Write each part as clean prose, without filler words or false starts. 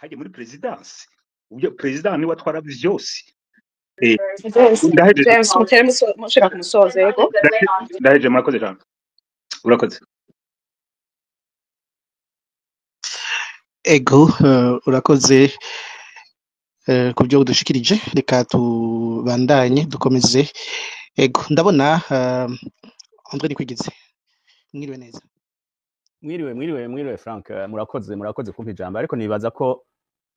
Hajya muri présidence, ubyo président niwe atwara vyose. James. Ndahejeje. James, mutere mushika ku musozo, yego. Ndahejeje, murakoze cyane, urakoze. Ego, urakoze ku byo udushikirije. Reka tubandanye dukomeze. Ego, ndabona André Nikwigize, mwiriwe neza. Mwiriwe, mwiriwe, mwiriwe Frank. Murakoze, murakoze kumpa ijambo, ariko nibaza ko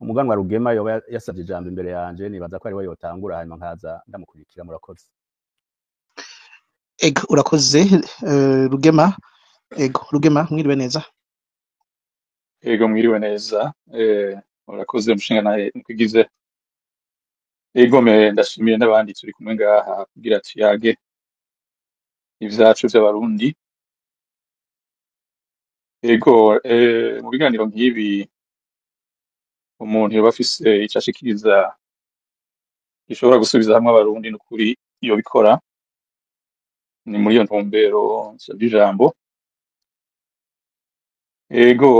umuganwa Rugema yoba yasavye ijambo imbere yanje, nibaza ko ari we yotangura, hanyuma nkaza ndamukurikira. Murakoze. Ego, urakoze, Rugema. Ego Rugema, mwiriwe neza. Ego, mwiriwe neza. Urakoze mushinga nawe Nikwigize. Ego me ndashimiye n'abandi turi kumwe ngaha kugira tuyage ivyacu vy'Abarundi. Ego, mu biganiro nk'ibi umuntu yoba afise ico ashikiriza gishobora gusubiza hamwe Abarundi, n'ukuri yobikora. Ni muri iyo ntumbero nsavye ijambo. Ego,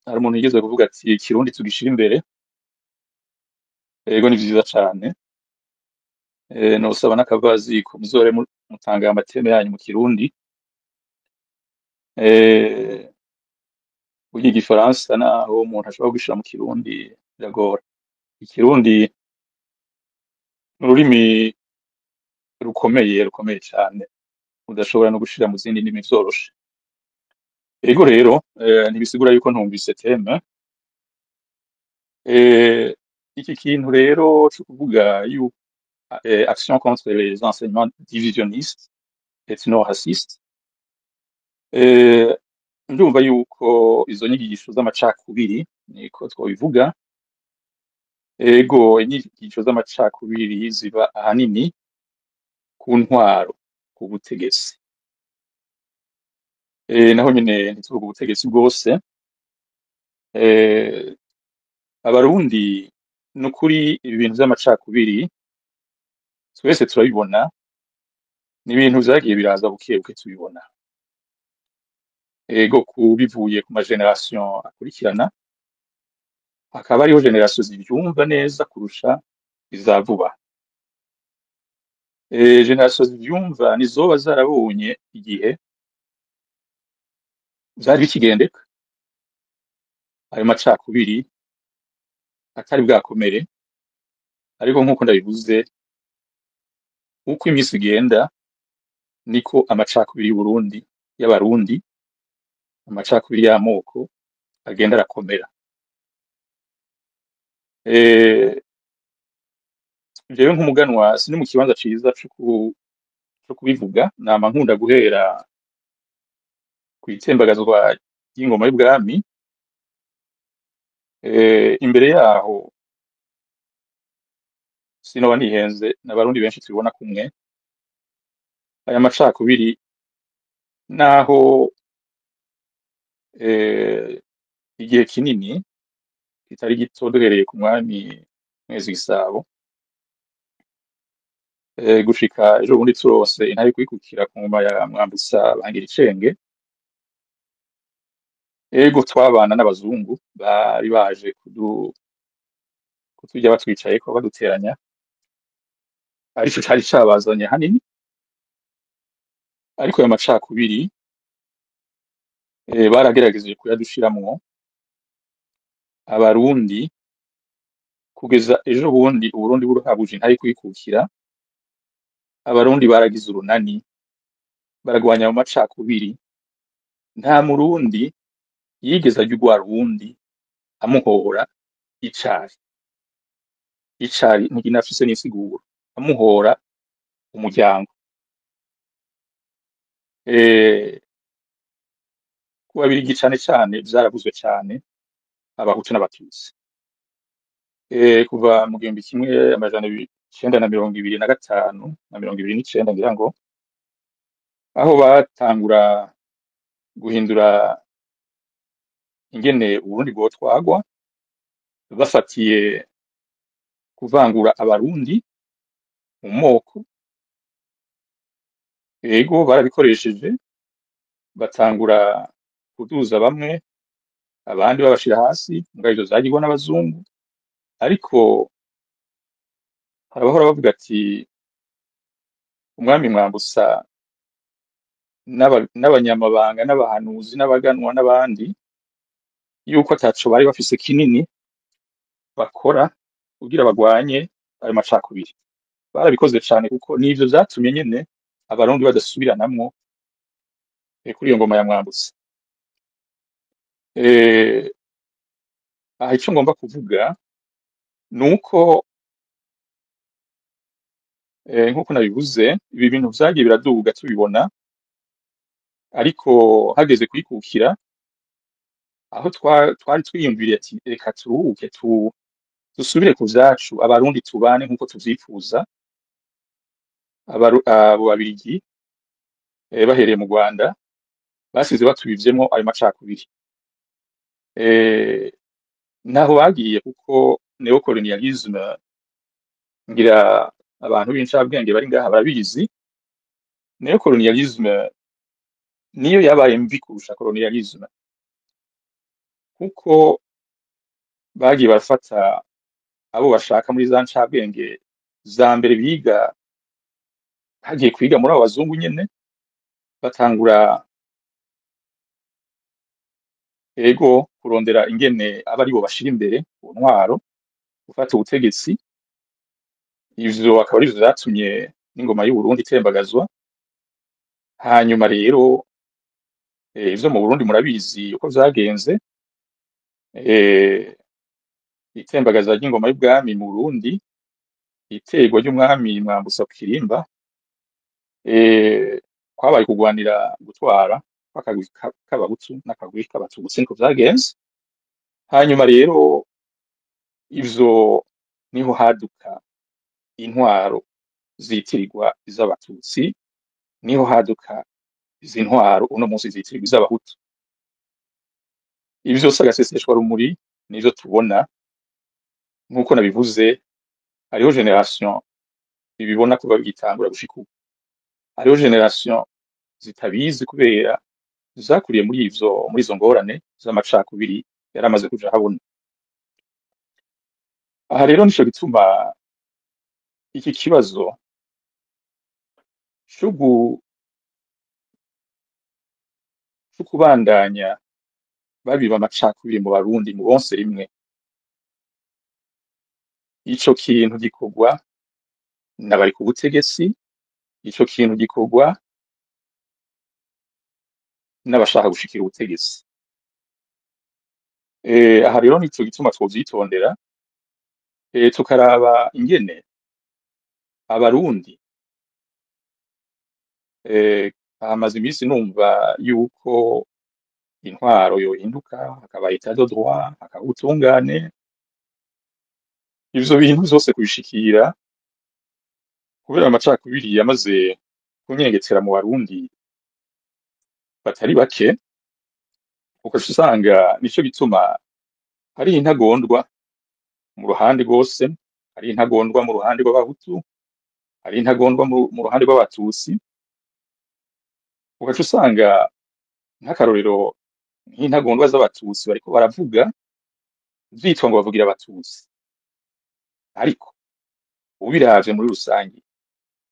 hari umuntu yigeze kuvuga ati ikirundi tugishira imbere. Ego, ni vyiza cane. Nosaba n'akavazi ko muzore mutanga amateme yanyu mu kirundi. Burya igifaransa naho umuntu ashobora kugishira mu kirundi biragora. Ikirundi ni ururimi rukomeye, rukomeye cane, udashobora no gushira mu zindi ndimi vyoroshe. Ego rero, ntibisigura yuko ntumvise thème. Iki kintu rero co kuvuga yuko action contre les enseignements divisionnistes ethno-racistes, ndumva yuko izo nyigisho z'amacakubiri, niko twobivuga. Ego, inyigisho z'amacakubiri ziba ahanini ku ntwaro, ku butegetsi. Naho nyene ntituvuga ubutegetsi bwose. Abarundi nukuri ibi bintu vy'amacakubiri twese turabibona, ni ibintu vyagiye biraza buke buke tubibona. Ego, kubivuye ku ma génération akurikirana, hakaba hariho génération zivyumva neza kurusha iza vuba. Génération zivyumva nizoba zarabonye igihe vyari bikigendeka, ayo macakubiri atari bwakomere. Ariko nkuko ndabivuze, uko iminsi igenda niko amacakubiri y'Uburundi, y'Abarundi, amacakubiri y'amoko agenda arakomera. Jewe nk'umuganwa sindi mu kibanza ciza co kubivuga, nama nkunda guhera kw'itembagazwa ry'ingoma y'ubwami. Imbere yaho sinoba nihenze, n'Abarundi benshi tubibona kumwe. Aya macakubiri naho igihe kinini kitari gito duhereye ku mwami Mwezi Gisabo, gushika ejo bundi turose intare kwikukira ku ngoma ya Mwambutsa Bangiricenge. Ego, twabana n'abazungu bari baje kuturya batwicayeko baduteranya, arico cari cabazanye hanini. Ariko ayo macakubiri baragerageje kuyadushiramwo Abarundi kugeza ejo bundi Uburundi buruhabuje intare kwikukira. Abarundi baragize urunani, baragwanya mu macakubiri. Nta murundi yigeze arya urwara uwundi amuhora icari, icari ntiginafise n'insiguro, amuhora umuryango. Ku Babirigi cane cane vyaravuzwe cane, Abahutu n'Abatutsi. Kuva mu 1925 na 29 ngira ngo, aho batangura guhindura ingene Uburundi bwotwagwa, bafatiye kuvangura Abarundi mu moko. Ego, barabikoresheje, batangura kuduza bamwe Abandi babashira hasi, mugabo ivyo vyagirwa n'abazungu. Ariko hari abahora bavuga ati umwami Mwambutsa n'abanyamabanga n'abahanuzi n'abaganwa n'abandi, yuko ataco bari bafise kinini bakora kugira bagwanye ayo macakubiri. Barabikoze cane, kuko nivyo vyatumye nyene Abarundi badasubiranamwo kuri iyo ngoma ya Mwambutsa. Aha ico ngomba kuvuga nuko nkuko nabivuze, ibi bintu vyagiye biraduga tubibona, ariko hageze kwikukira, aho twari twiyumviriye ati reka turuhuke, dusubire ku vyacu, Abarundi tubane nkuko tuvyifuza. Abo Babirigi bahereye mu Rwanda basize batubivyemwo ayo macakubiri. Ntaho bagiye, kuko néocolonialisme, ngira abantu b'incabwenge bari ngaha barabizi, néocolonialisme niyo yabaye mbi kurusha colonialisme, kuko bagiye barafata abo bashaka muri za ncabwenge za mbere biga, hagiye kwiga muri abo bazungu nyene, batangura ego kurondera ingene aba aribo bashira imbere ku ntwaro, gufata ubutegetsi. Ivyo akaba arivyo vyatumye n'ingoma y'u Burundi itembagazwa. Hanyuma rero ivyo mu Burundi murabizi uko vyagenze. Itembagaza ry'ingoma y'ubwami mu Burundi, iterwa ry'umwami Mwambutsa ku Kirimba, kwabaye kugwanira gutwara kw'akagwi k'Abahutu n'akagwi k'Abatutsi, niko vyagenze. Hanyuma rero ivyo niho haduka intwaro zitirirwa iz'Abatutsi, niho haduka izi ntwaro uno munsi zitirirwa iz'Abahutu. Ivyo vyose agaseseshwa rumuri nivyo tubona. Nkuko nabivuze, hariho génération ibibona kuva bigitangura gushika ubu, hariho génération zitabizi kubera zakuriye muri izo ngorane z'amacakubiri yaramaze kuja habona. Aha rero nico gituma iki kibazo co kubandanya babiba amacakubiri mu Barundi mu bonse rimwe, ico kintu gikorwa n'abari ku butegetsi, ico kintu gikorwa n'abashaka gushikira ubutegetsi. Aha rero nico gituma twovyitondera, tukaraba ingene Abarundi hamaze iminsi numva yuko intwaro yohinduka, hakaba état de droit, hakaba ubutungane. Ivyo bintu vyose kubishikira, kubera amacakubiri yamaze kunyengetera mu Barundi batari bake, ugaca usanga nico gituma hari intagondwa mu ruhande rwose, hari intagondwa mu ruhande rw'Abahutu, hari intagondwa mu ruhande rw'Abatutsi. Ugaca usanga nk'akarorero nk'intagondwa z'Abatutsi bariko baravuga vyitwa ngo bavugira Abatutsi, ariko ubiravye muri rusange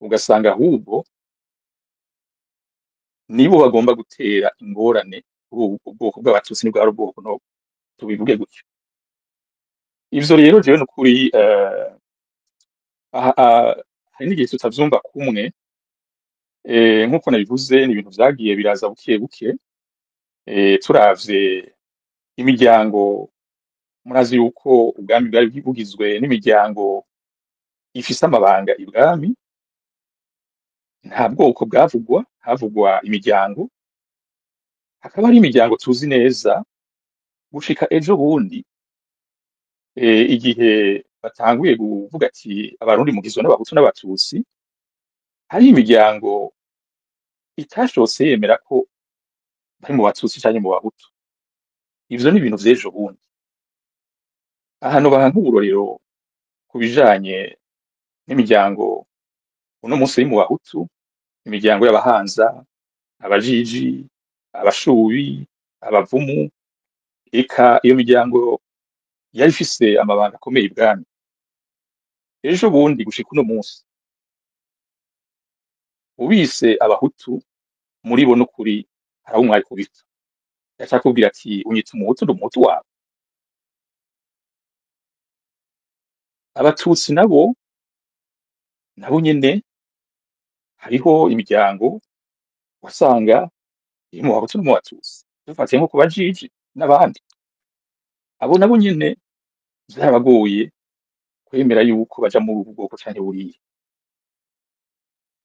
ugasanga ahubwo nibo bagomba gutera ingorane kuri ubu bwoko bw'Abatutsi, nibwo ari ubwoko no tubivuge gutyo. Ivyo rero jewe nukuri hari n'igihe tutavyumva kumwe. Nkuko nabivuze, ni ibintu vyagiye biraza buke buke. Turavye imiryango, murazi yuko ubwami bwari bugizwe n'imiryango ifise amabanga ibwami, nta bwoko bwavugwa, havugwa imiryango. Hakaba hari imiryango tuzi neza gushika ejo bundi, igihe batanguye kuvuga ati Abarundi mugizwe n'Abahutu n'Abatutsi, hari imiryango itashotse yemera ko bari mu Batutsi canke mu Bahutu. Ivyo ni ibintu vy'ejo bundi. Ahantu baha nk'uburorero ku bijanye n'imiryango uno munsi iri mu Bahutu, imiryango y'Abahanza, Abajiji, Abashubi, Abavumu. Eka iyo miryango yari ifise amabanga akomeye ibwami. Ejo bundi gushika uno munsi, ubise abahutu muri bo n'ukuri hari abo mwari kubita. Yacakubwira ati unyita umuhutu, ndi umuhutu wawe. Abatutsi nabo nyene hariho imiryango wasanga iri mu bahutu no mu batutsi, dufatiye nko ku bajiji n'abandi. Abo nabo nyene vyarabagoye kwemera yuko baja muri ubu bwoko canke buriya.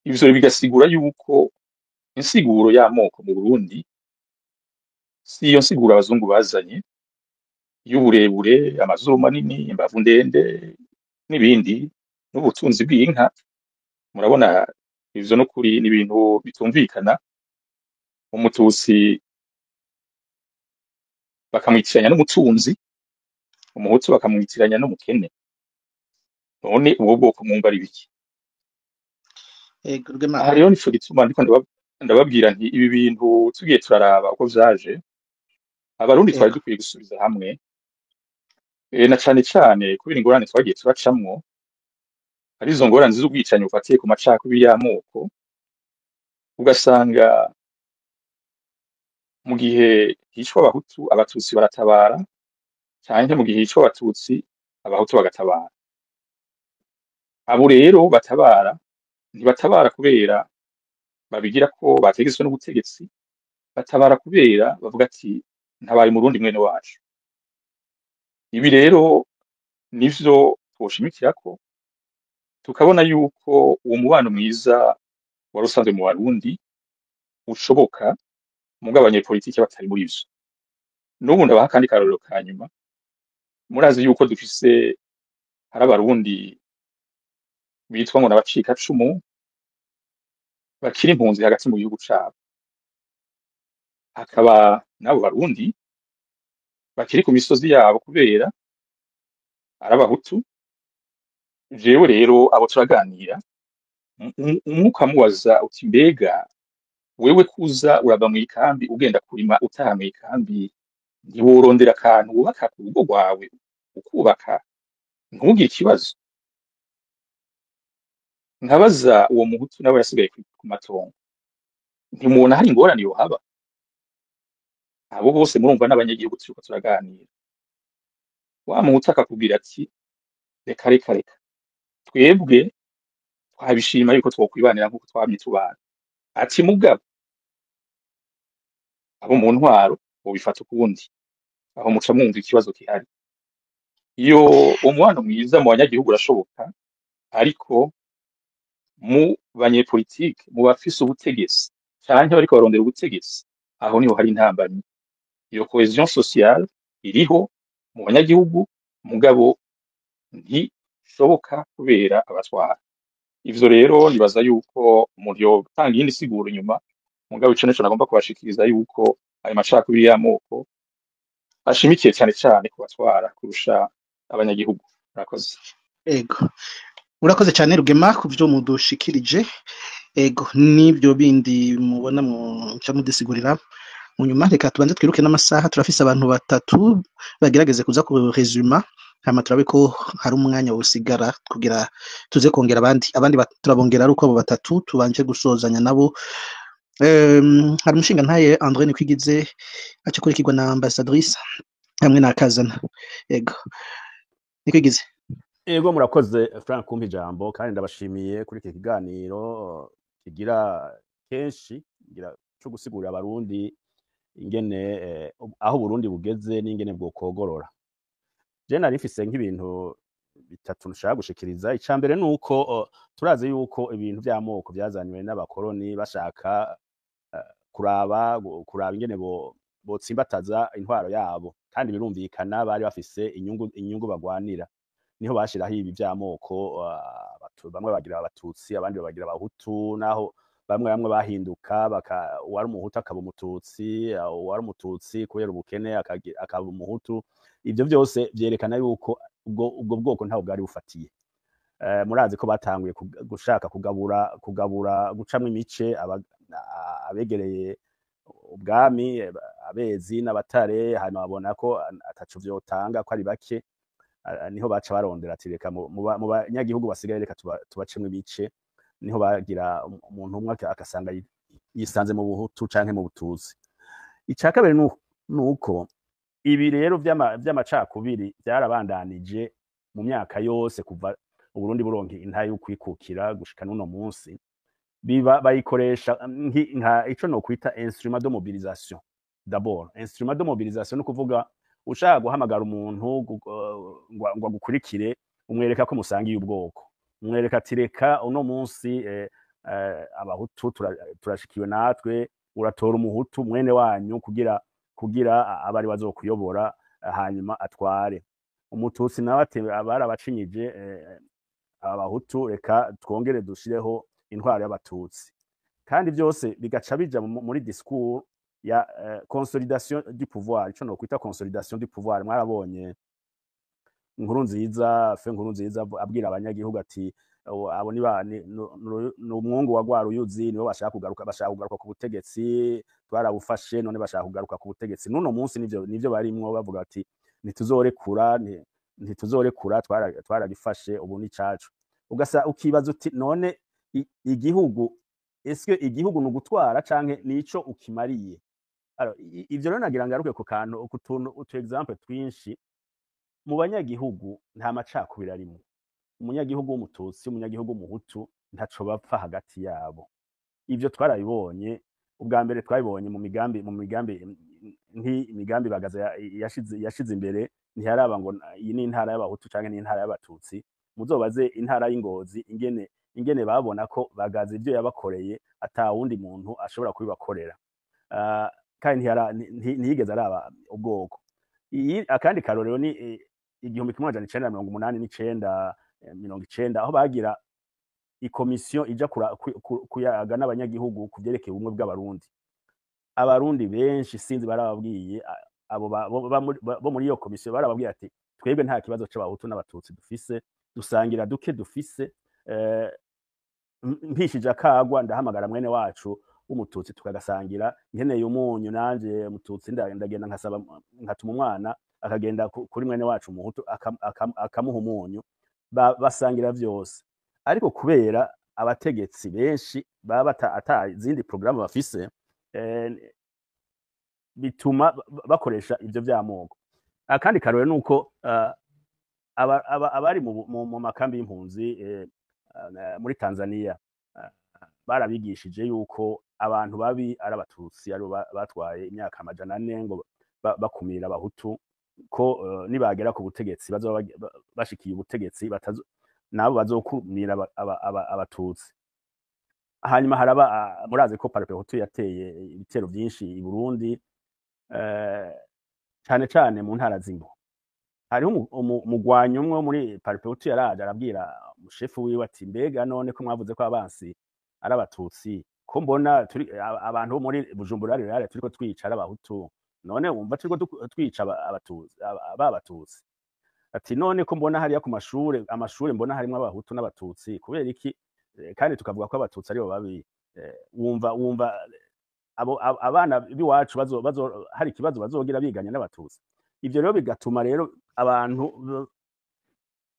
Ivyo bigasigura yuko insiguro y'amoko mu Burundi si iyo nsiguro abazungu bazanye y'uburebure, amazuru manini, imbavu ndende n'ibindi, n'ubutunzi bw'inka. Murabona ivyo n'ukuri ni ibintu bitumvikana. Umututsi bakamwitiranya n'umutunzi, umuhutu bakamwitiranya n'umukene. None ubwo bwoko mwumva ari biki? Ego Rugema. Aha rero nico gituma ndiko ndababwira nti ibi bintu tugiye turaraba uko vyaje, abarundi twari Ego. dukwiye gusubiza hamwe, na cane cane kubera ingorane twagiye turacamwo, arizo ngorane z'ubwicanyi bufatiye ku macakubiri y'amoko, ugasanga mu gihe hicwa abahutu abatutsi baratabara, canke mu gihe hicwa abatutsi abahutu bagatabara. Abo rero batabara ntibatabara kubera babigira ko bategetswe n'ubutegetsi, batabara kubera bavuga ati ntabaye umurundi mwene wacu. Ibi rero nivyo twoshimikirako, tukabona yuko uwo mubano mwiza wari usanzwe mu barundi ushoboka, mugabo abanyepolitike batari muri ivyo. N'ubu ndabaha akandi karorero ka nyuma. Murazi yuko dufise hari abarundi bitwa ngo n'abacikacumu bakiri impunzi hagati mu gihugu cabo, hakaba n'abo barundi bakiri ku misozi yabo kubera ari abahutu. Jewe rero abo turaganira, umwe ukamubaza uti mbega wewe kuza urava mw'ikambi ugenda kurima utaha mw'ikambi, ntiworondera akantu wubaka ku rugo rwawe ukubaka ntugire ikibazo? Nkabaza uwo muhutu nawe yasigaye ku matongo, ntimubona hari ingorane yohaba? Abo bose murumva n'abanyagihugu turiko turaganira. Wa muhutu akakubwira ati reka reka reka, twebwe twabishima yuko twokwibanira nkuko twamye tubana. Ati mugabo abo mu ntwaro bobifata ukundi. Aho muca mwumva ikibazo gihari. Iyo umubano mwiza mu banyagihugu urashoboka, ariko mu banyepolitike, mu bafise ubutegetsi canke bariko barondera ubutegetsi, aho niho hari intambamyi. Iyo cohesion sociale iriho mu banyagihugu, mugabo ntishoboka kubera abatwara. Ivyo rero nibaza yuko umuntu yotanga iyindi siguro inyuma, mugabo ico nico nagomba kubashikiriza, yuko ayo macakubiri y'amoko ashimikiye cane cane ku batwara kurusha abanyagihugu. Murakoze. Ego. Urakoze cyane Rugema ku byo mudushikirije. Ego, n'ibyo bindi mubona muca mudusigurira mu nyuma. Reka tubanze twiruke n'amasaha, turafise abantu batatu bagerageze kuza kuresuma, hama turabe ko hari umwanya wosigara kugira tuze kongera abandi. Abandi turabongera ari uko abo batatu tubanje gusozanya nabo. Hari umushinga ntaye André Nikwigize aca akurikirwa na ambassadrice hamwe na Kazana. Ego, Nikwigize. Ego, murakoze Frank kumpa ijambo, kandi ndabashimiye kuri iki kiganiro kigira kenshi kigira co gusigurira abarundi ingene aho Burundi bugeze n'ingene bwokogorora. Je nari mfise nk'ibintu bitatu nshaka gushikiriza. Ica mbere nuko turazi yuko ibintu vy'amoko vyazanywe n'abakoroni bashaka kuraba ingene botsimbataza intwaro yabo, kandi birumvikana bari bafise inyungu bagwanira, niho bashiraho ibi vy'amoko. Bamwe bagira abatutsi, abandi babagira abahutu, naho bamwe bahinduka baka uwari umuhutu akaba umututsi, uwari umututsi kubera ubukene akaba umuhutu. Ivyo vyose vyerekana yuko ubwo bwoko ntaho bwari bufatiye. Murazi ko batanguye gushaka kugabura gucamwo imice abegereye ubwami. abezi n'abatare, hanyuma babona ko ataco vyotanga, ko ari bake. Niho baca barondera ati reka mu banyagihugu basigaye, reka tubacemwo ibice. Niho bagira umuntu umwe akasanga yisanze mu Buhutu canke mu Bututsi. Ica kabiri nuko ibi rero vy'amacakubiri vyarabandanije mu myaka yose kuva Uburundi buronka intahe y'ukwikukira gushika n'uno munsi. Biba bayikoresha nka ico no kwita instrument de mobilisation. D'abord instrument de mobilisation, ni ukuvuga ushaka guhamagara umuntu ngo agukurikire, umwereka ko musangiye ubwoko, umwereka ati reka uno munsi Abahutu turashikiwe natwe, uratora Umuhutu mwene wanyu kugira abari bazokuyobora, hanyuma atware. Umututsi nawe ati barabacinyije Abahutu, reka twongere dushireho intwaro y'Abatutsi. Kandi byose bigaca bija muri discours ya consolidation du pouvoir, ico no kwita consolidation du pouvoir. Mwarabonye Nkurunziza, fe Nkurunziza abwira abanyagihugu ati abo ni umwungu wa Rwaruyuzi, nibo bashaka kugaruka ku butegetsi, twarabufashe none bashaka kugaruka ku butegetsi. N'uno munsi nivyo barimwo, bavuga ati ntituzorekura, ntituzorekura, twaragifashe, ubu ni cacu. Ugasa ukibaza uti none igihugu, eske igihugu ni ugutwara canke nico ukimariye? Alors, ivyo rero nagira ngaruke ku kantu, ku tuntu, utu exemple twinshi. Mu banyagihugu nta macakubiri arimwo. Umunyagihugu w'Umututsi, umunyagihugu w'Umuhutu ntaco bapfa hagati yabo. Ivyo twarabibonye ubwa mbere, twabibonye mu migambi nk'imigambi Bagaza yashize imbere. Ntiyaraba ngo iyi ni intara y'Abahutu canke ni intara y'Abatutsi. Muzobaze intara y'Ingozi ingene babona ko Bagaza ivyo yabakoreye ata wundi muntu ashobora kubibakorera. Kandi ntiyigeze araba ubwoko. Akandi karorero ni 1989, 90, aho bagira ikomisiyo ija kuyaga n'abanyagihugu ku vyerekeye ubumwe bw'Abarundi. Abarundi benshi sinzi barababwiye, abo bo muri iyo komisiyo barababwiye ati twebwe nta kibazo c'Abahutu n'Abatutsi dufise, dusangira duke dufise. Mpishije akagwa ndahamagara mwene wacu w'Umututsi tukagasangira, nkeneye umunyu nanje Mututsi ndagenda nkasaba, nkatuma umwana akagenda kuri mwene wacu Umuhutu akamuha umunyu. Basangira vyose. Ariko kubera abategetsi benshi baba ata izindi programme bafise, bituma bakoresha ivyo vy'amoko. Akandi karore nuko abari mu makambi y'impunzi muri Tanzania, barabigishije yuko abantu babi ari Abatutsi, aribo batwaye imyaka 400 ngo bakumira Abahutu, ko nibagera ku butegetsi bazoba bashikiye ubutegetsi nabo bazokumira Abatutsi. Hanyuma haraba murazi ko Palipehutu yateye ibitero vyinshi i Burundi, cane cane mu ntara z'Imbo. Hariho umugwanyi umwe wo muri Palipehutu yaraje arabwira umushefu wiwe ati mbega none ko mwavuze ko abansi ari Abatutsi, ko mbona turi abantu bo muri Bujumbura rurale turiko twica ari Abahutu, none wumva turiko twica Abatutsi b'Abatutsi? Ati none ko mbona hariya ku mashure, amashure mbona harimwo Abahutu n'Abatutsi, kubera iki? Kandi tukavuga ko Abatutsi aribo babi, wumva abo abana b'iwacu bazo hari ikibazo bazogira biganya n'Abatutsi? Ivyo rero bigatuma rero abantu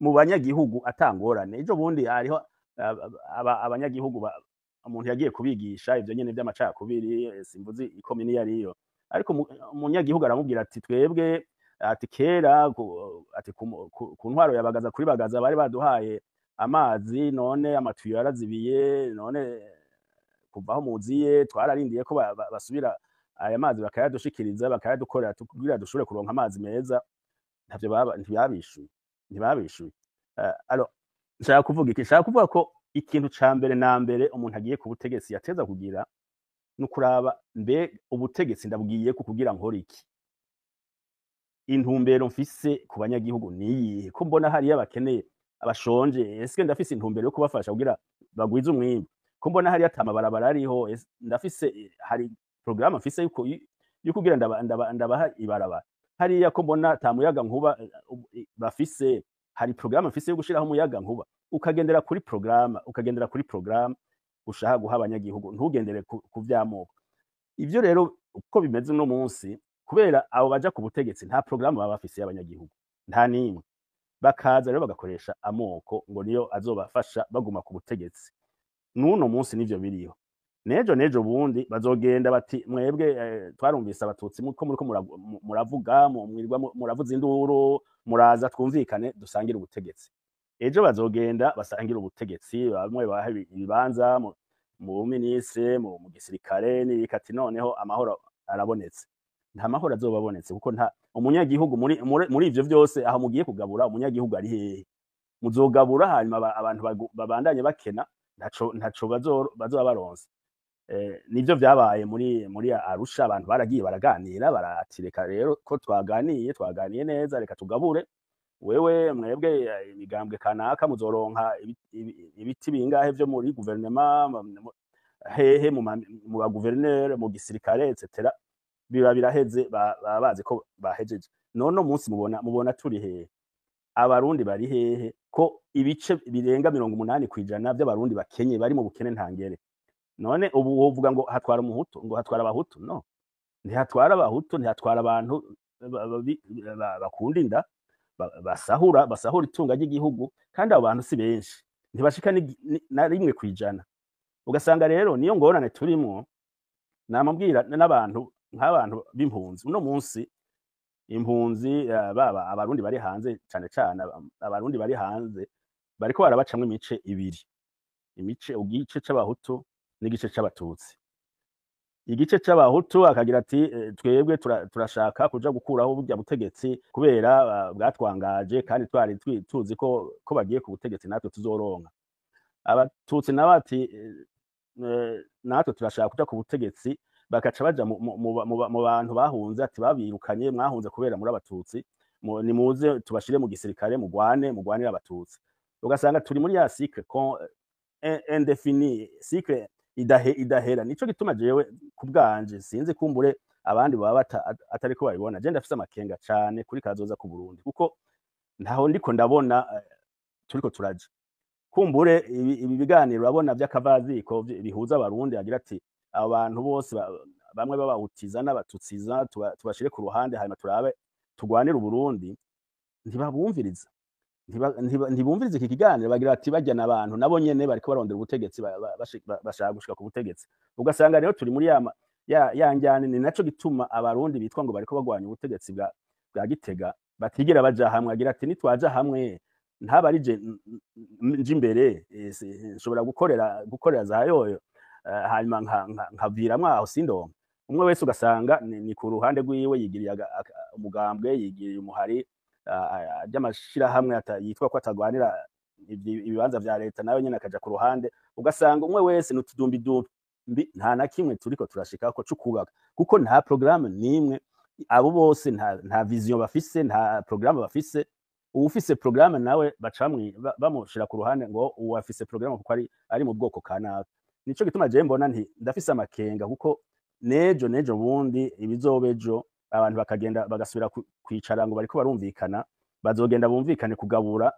mu banyagihugu atangorane. Ejo bundi hariho abanyagihugu umuntu yagiye kubigisha ivyo nyene vy'amacakubiri, simvuzi ikomini yariyo, ariko umunyagihugu aramubwira ati twebwe, ati kera ati ku ntwaro ya Bagaza, kuri Bagaza bari baduhaye amazi, none amatuyo yarazibiye, none kuva aho muziye twararindiye ko basubira aya mazi bakayadushikiriza, bakayadukorera kugira dushobore kuronka amazi meza. Ntavyo baba ntibabishuye. Alors nshaka kuvuga iki? Nshaka kuvuga ko ikintu ca mbere na mbere umuntu agiye ku butegetsi yateza kugira ni ukuraba mbe ubutegetsi ndabwiye ko kugira nkore iki, intumbero mfise ku banyagihugu niyihe? Ko mbona hariya bakeneye, abashonje, eske ndafise intumbero yo kubafasha kugira bagwize umwimbu? Ko mbona hariya ata mabarabara ariho, ndafise hari programme mfise yuko kugira ndabaha ibarabara? Hariya ko mbona ata muyaga nkuba bafise, hari programme mfise yo gushiraho umuyaga nkuba? Ukagendera kuri programme, ukagendera kuri programme ushaka guha abanyagihugu, ntugendere ku vy'amoko. Ivyo rero Uko bimeze uno munsi, kubera abo baja ku butegetsi nta programme baba bafise y'abanyagihugu, nta n'imwe. Bakaza rero bagakoresha amoko ngo niyo azobafasha baguma ku butegetsi. N'uno munsi nivyo biriho. Nejo bundi bazogenda bati: "Mwebwe, twarumvise abatutsi ko muriko muravuga, mwirirwa muravuza induru, muraza twumvikane dusangire ubutegetsi." Ejo bazogenda basangire ubutegetsi, bamwe baha ibibanza mu buminisitiri, mu gisirikare n'ibiki, ati: "Noneho amahoro arabonetse." Nta mahoro azoba abonetse, kuko nta umunyagihugu muri ivyo vyose. Aho mugiye kugabura, umunyagihugu ari hehe? Muzogabura hanyuma abantu babandanye bakena, ntaco bazoba baronse. Nivyo vyabaye muri Arusha. Abantu baragiye baraganira, barati: "Reka rero ko twaganiye neza, reka tugabure. Wewe, mwebwe, imigambwe kanaka muzoronka ibiti bingahe vyo muri guverinema, hehe, mu baguverineri, mu gisirikare, etc." Biba biraheze, baba bazi ko bahejeje. None umunsi mubona turi hehe? Abarundi bari hehe, ko ibice birenga 80% vy'abarundi bakenye, bari mu bukene ntangere? None ubu wovuga ngo hatwara umuhutu, ngo hatwara abahutu? No, ntihatwara abahutu, ntihatwara abantu bakunda inda, basahura itunga ry'igihugu. Kandi abo bantu si benshi, ntibashika na 1%. Ugasanga rero niyo ngorane turimwo. Namubwira n'abantu nk'abantu b'impunzi uno munsi, impunzi, baba abarundi bari hanze, cane cane abarundi bari hanze, bariko barabacamwo imice ibiri, imice, igice c'abahutu n'igice c'abatutsi. Igice c'abahutu akagira ati: "Twebwe turashaka kuja gukuraho burya butegetsi kubera bwatwangaje, kandi twari tuzi ko bagiye ku butegetsi natwe tuzoronka." Abatutsi nabo ati: "Natwe turashaka kuja ku butegetsi." Bakaca baja mu bantu bahunze, ati: "Babirukanye, mwahunze kubera muri abatutsi, nimuze tubashire mu gisirikare, mugwane, mugwanire abatutsi." Ugasanga turi muri ya cycle indéfini, cycle idahera. Nico gituma jewe ku bwanje, sinzi, kumbure abandi baba atariko babibona, je ndafise amakenga cane kuri kazoza ku Burundi, kuko ntaho ndiko ndabona turiko turaja. Kumbure ibi biganiro urabona vy'akavaziko bihuza abarundi, agira ati: "Abo bantu bose bamwe babahutiza n'abatutsiza tubashire ku ruhande, hanyuma turabe tugwanire Uburundi." Ntibabumviriza, ntibumviriza iki kiganiro. Bagira bati: "Barya n'abantu nabo nyene bariko barondera ubutegetsi, bashaka gushika ku butegetsi." Ugasanga rero turi muri ya njyane. Ni naco gituma abarundi bitwa ngo bariko bagwanya ubutegetsi bwa Gitega batigera baja hamwe. Agira ati: "Nitwaja hamwe, ntabarije nje imbere, nshobora gukorera za yoyo, hanyuma nkaviramwo aho sindonka." Umwe wese ugasanga ni ku ruhande rwiwe, yigiriye umugambwe, yigiriye umuhari ry'amashirahamwe yitwa ko atagwanira ibibanza vya leta, nawe nyene akaja ku ruhande. Ugasanga umwe wese ni utudumbidumbi, nta na kimwe turiko turashikako c'ukubaka, kuko nta programme n'imwe. Abo bose nta vision bafise, nta programme bafise. Uwufise programme nawe baca bamushira ku ruhande ngo uwo afise programme kuko ari mu bwoko kanaka. Nico gituma jewe mbona nti ndafise amakenga, kuko nejo bundi, ibizoba ejo, abantu bakagenda bagasubira kwicara ngo bariko barumvikana, bazogenda bumvikane kugabura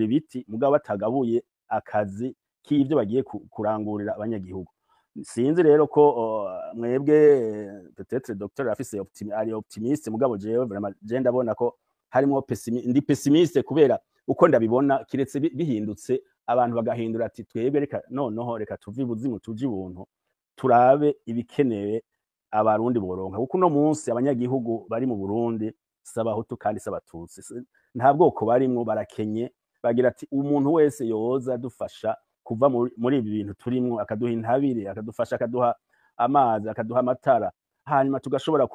ibiti, mugabo batagabuye akazi k'ivyo bagiye kurangurira abanyagihugu. Sinzi rero ko mwebwe, peut-être docteur afise ari optimiste, mugabo jewe vraiment je ndabona ko harimo ndi pessimiste, kubera uko ndabibona, kiretse bihindutse, abantu bagahindura ati: "Twebwe reka noneho reka tuve ibuzimu tuje ibuntu, turabe ibikenewe abarundi boronka." Kuko uno munsi abanyagihugu bari mu Burundi si abahutu kandi si abatutsi, nta bwoko barimwo, barakenye. Bagira ati: "Umuntu wese yoza dufasha kuva muri ibi bintu turimwo, akaduha intabire, akadufasha, akaduha amazi, akaduha amatara, hanyuma tugashobora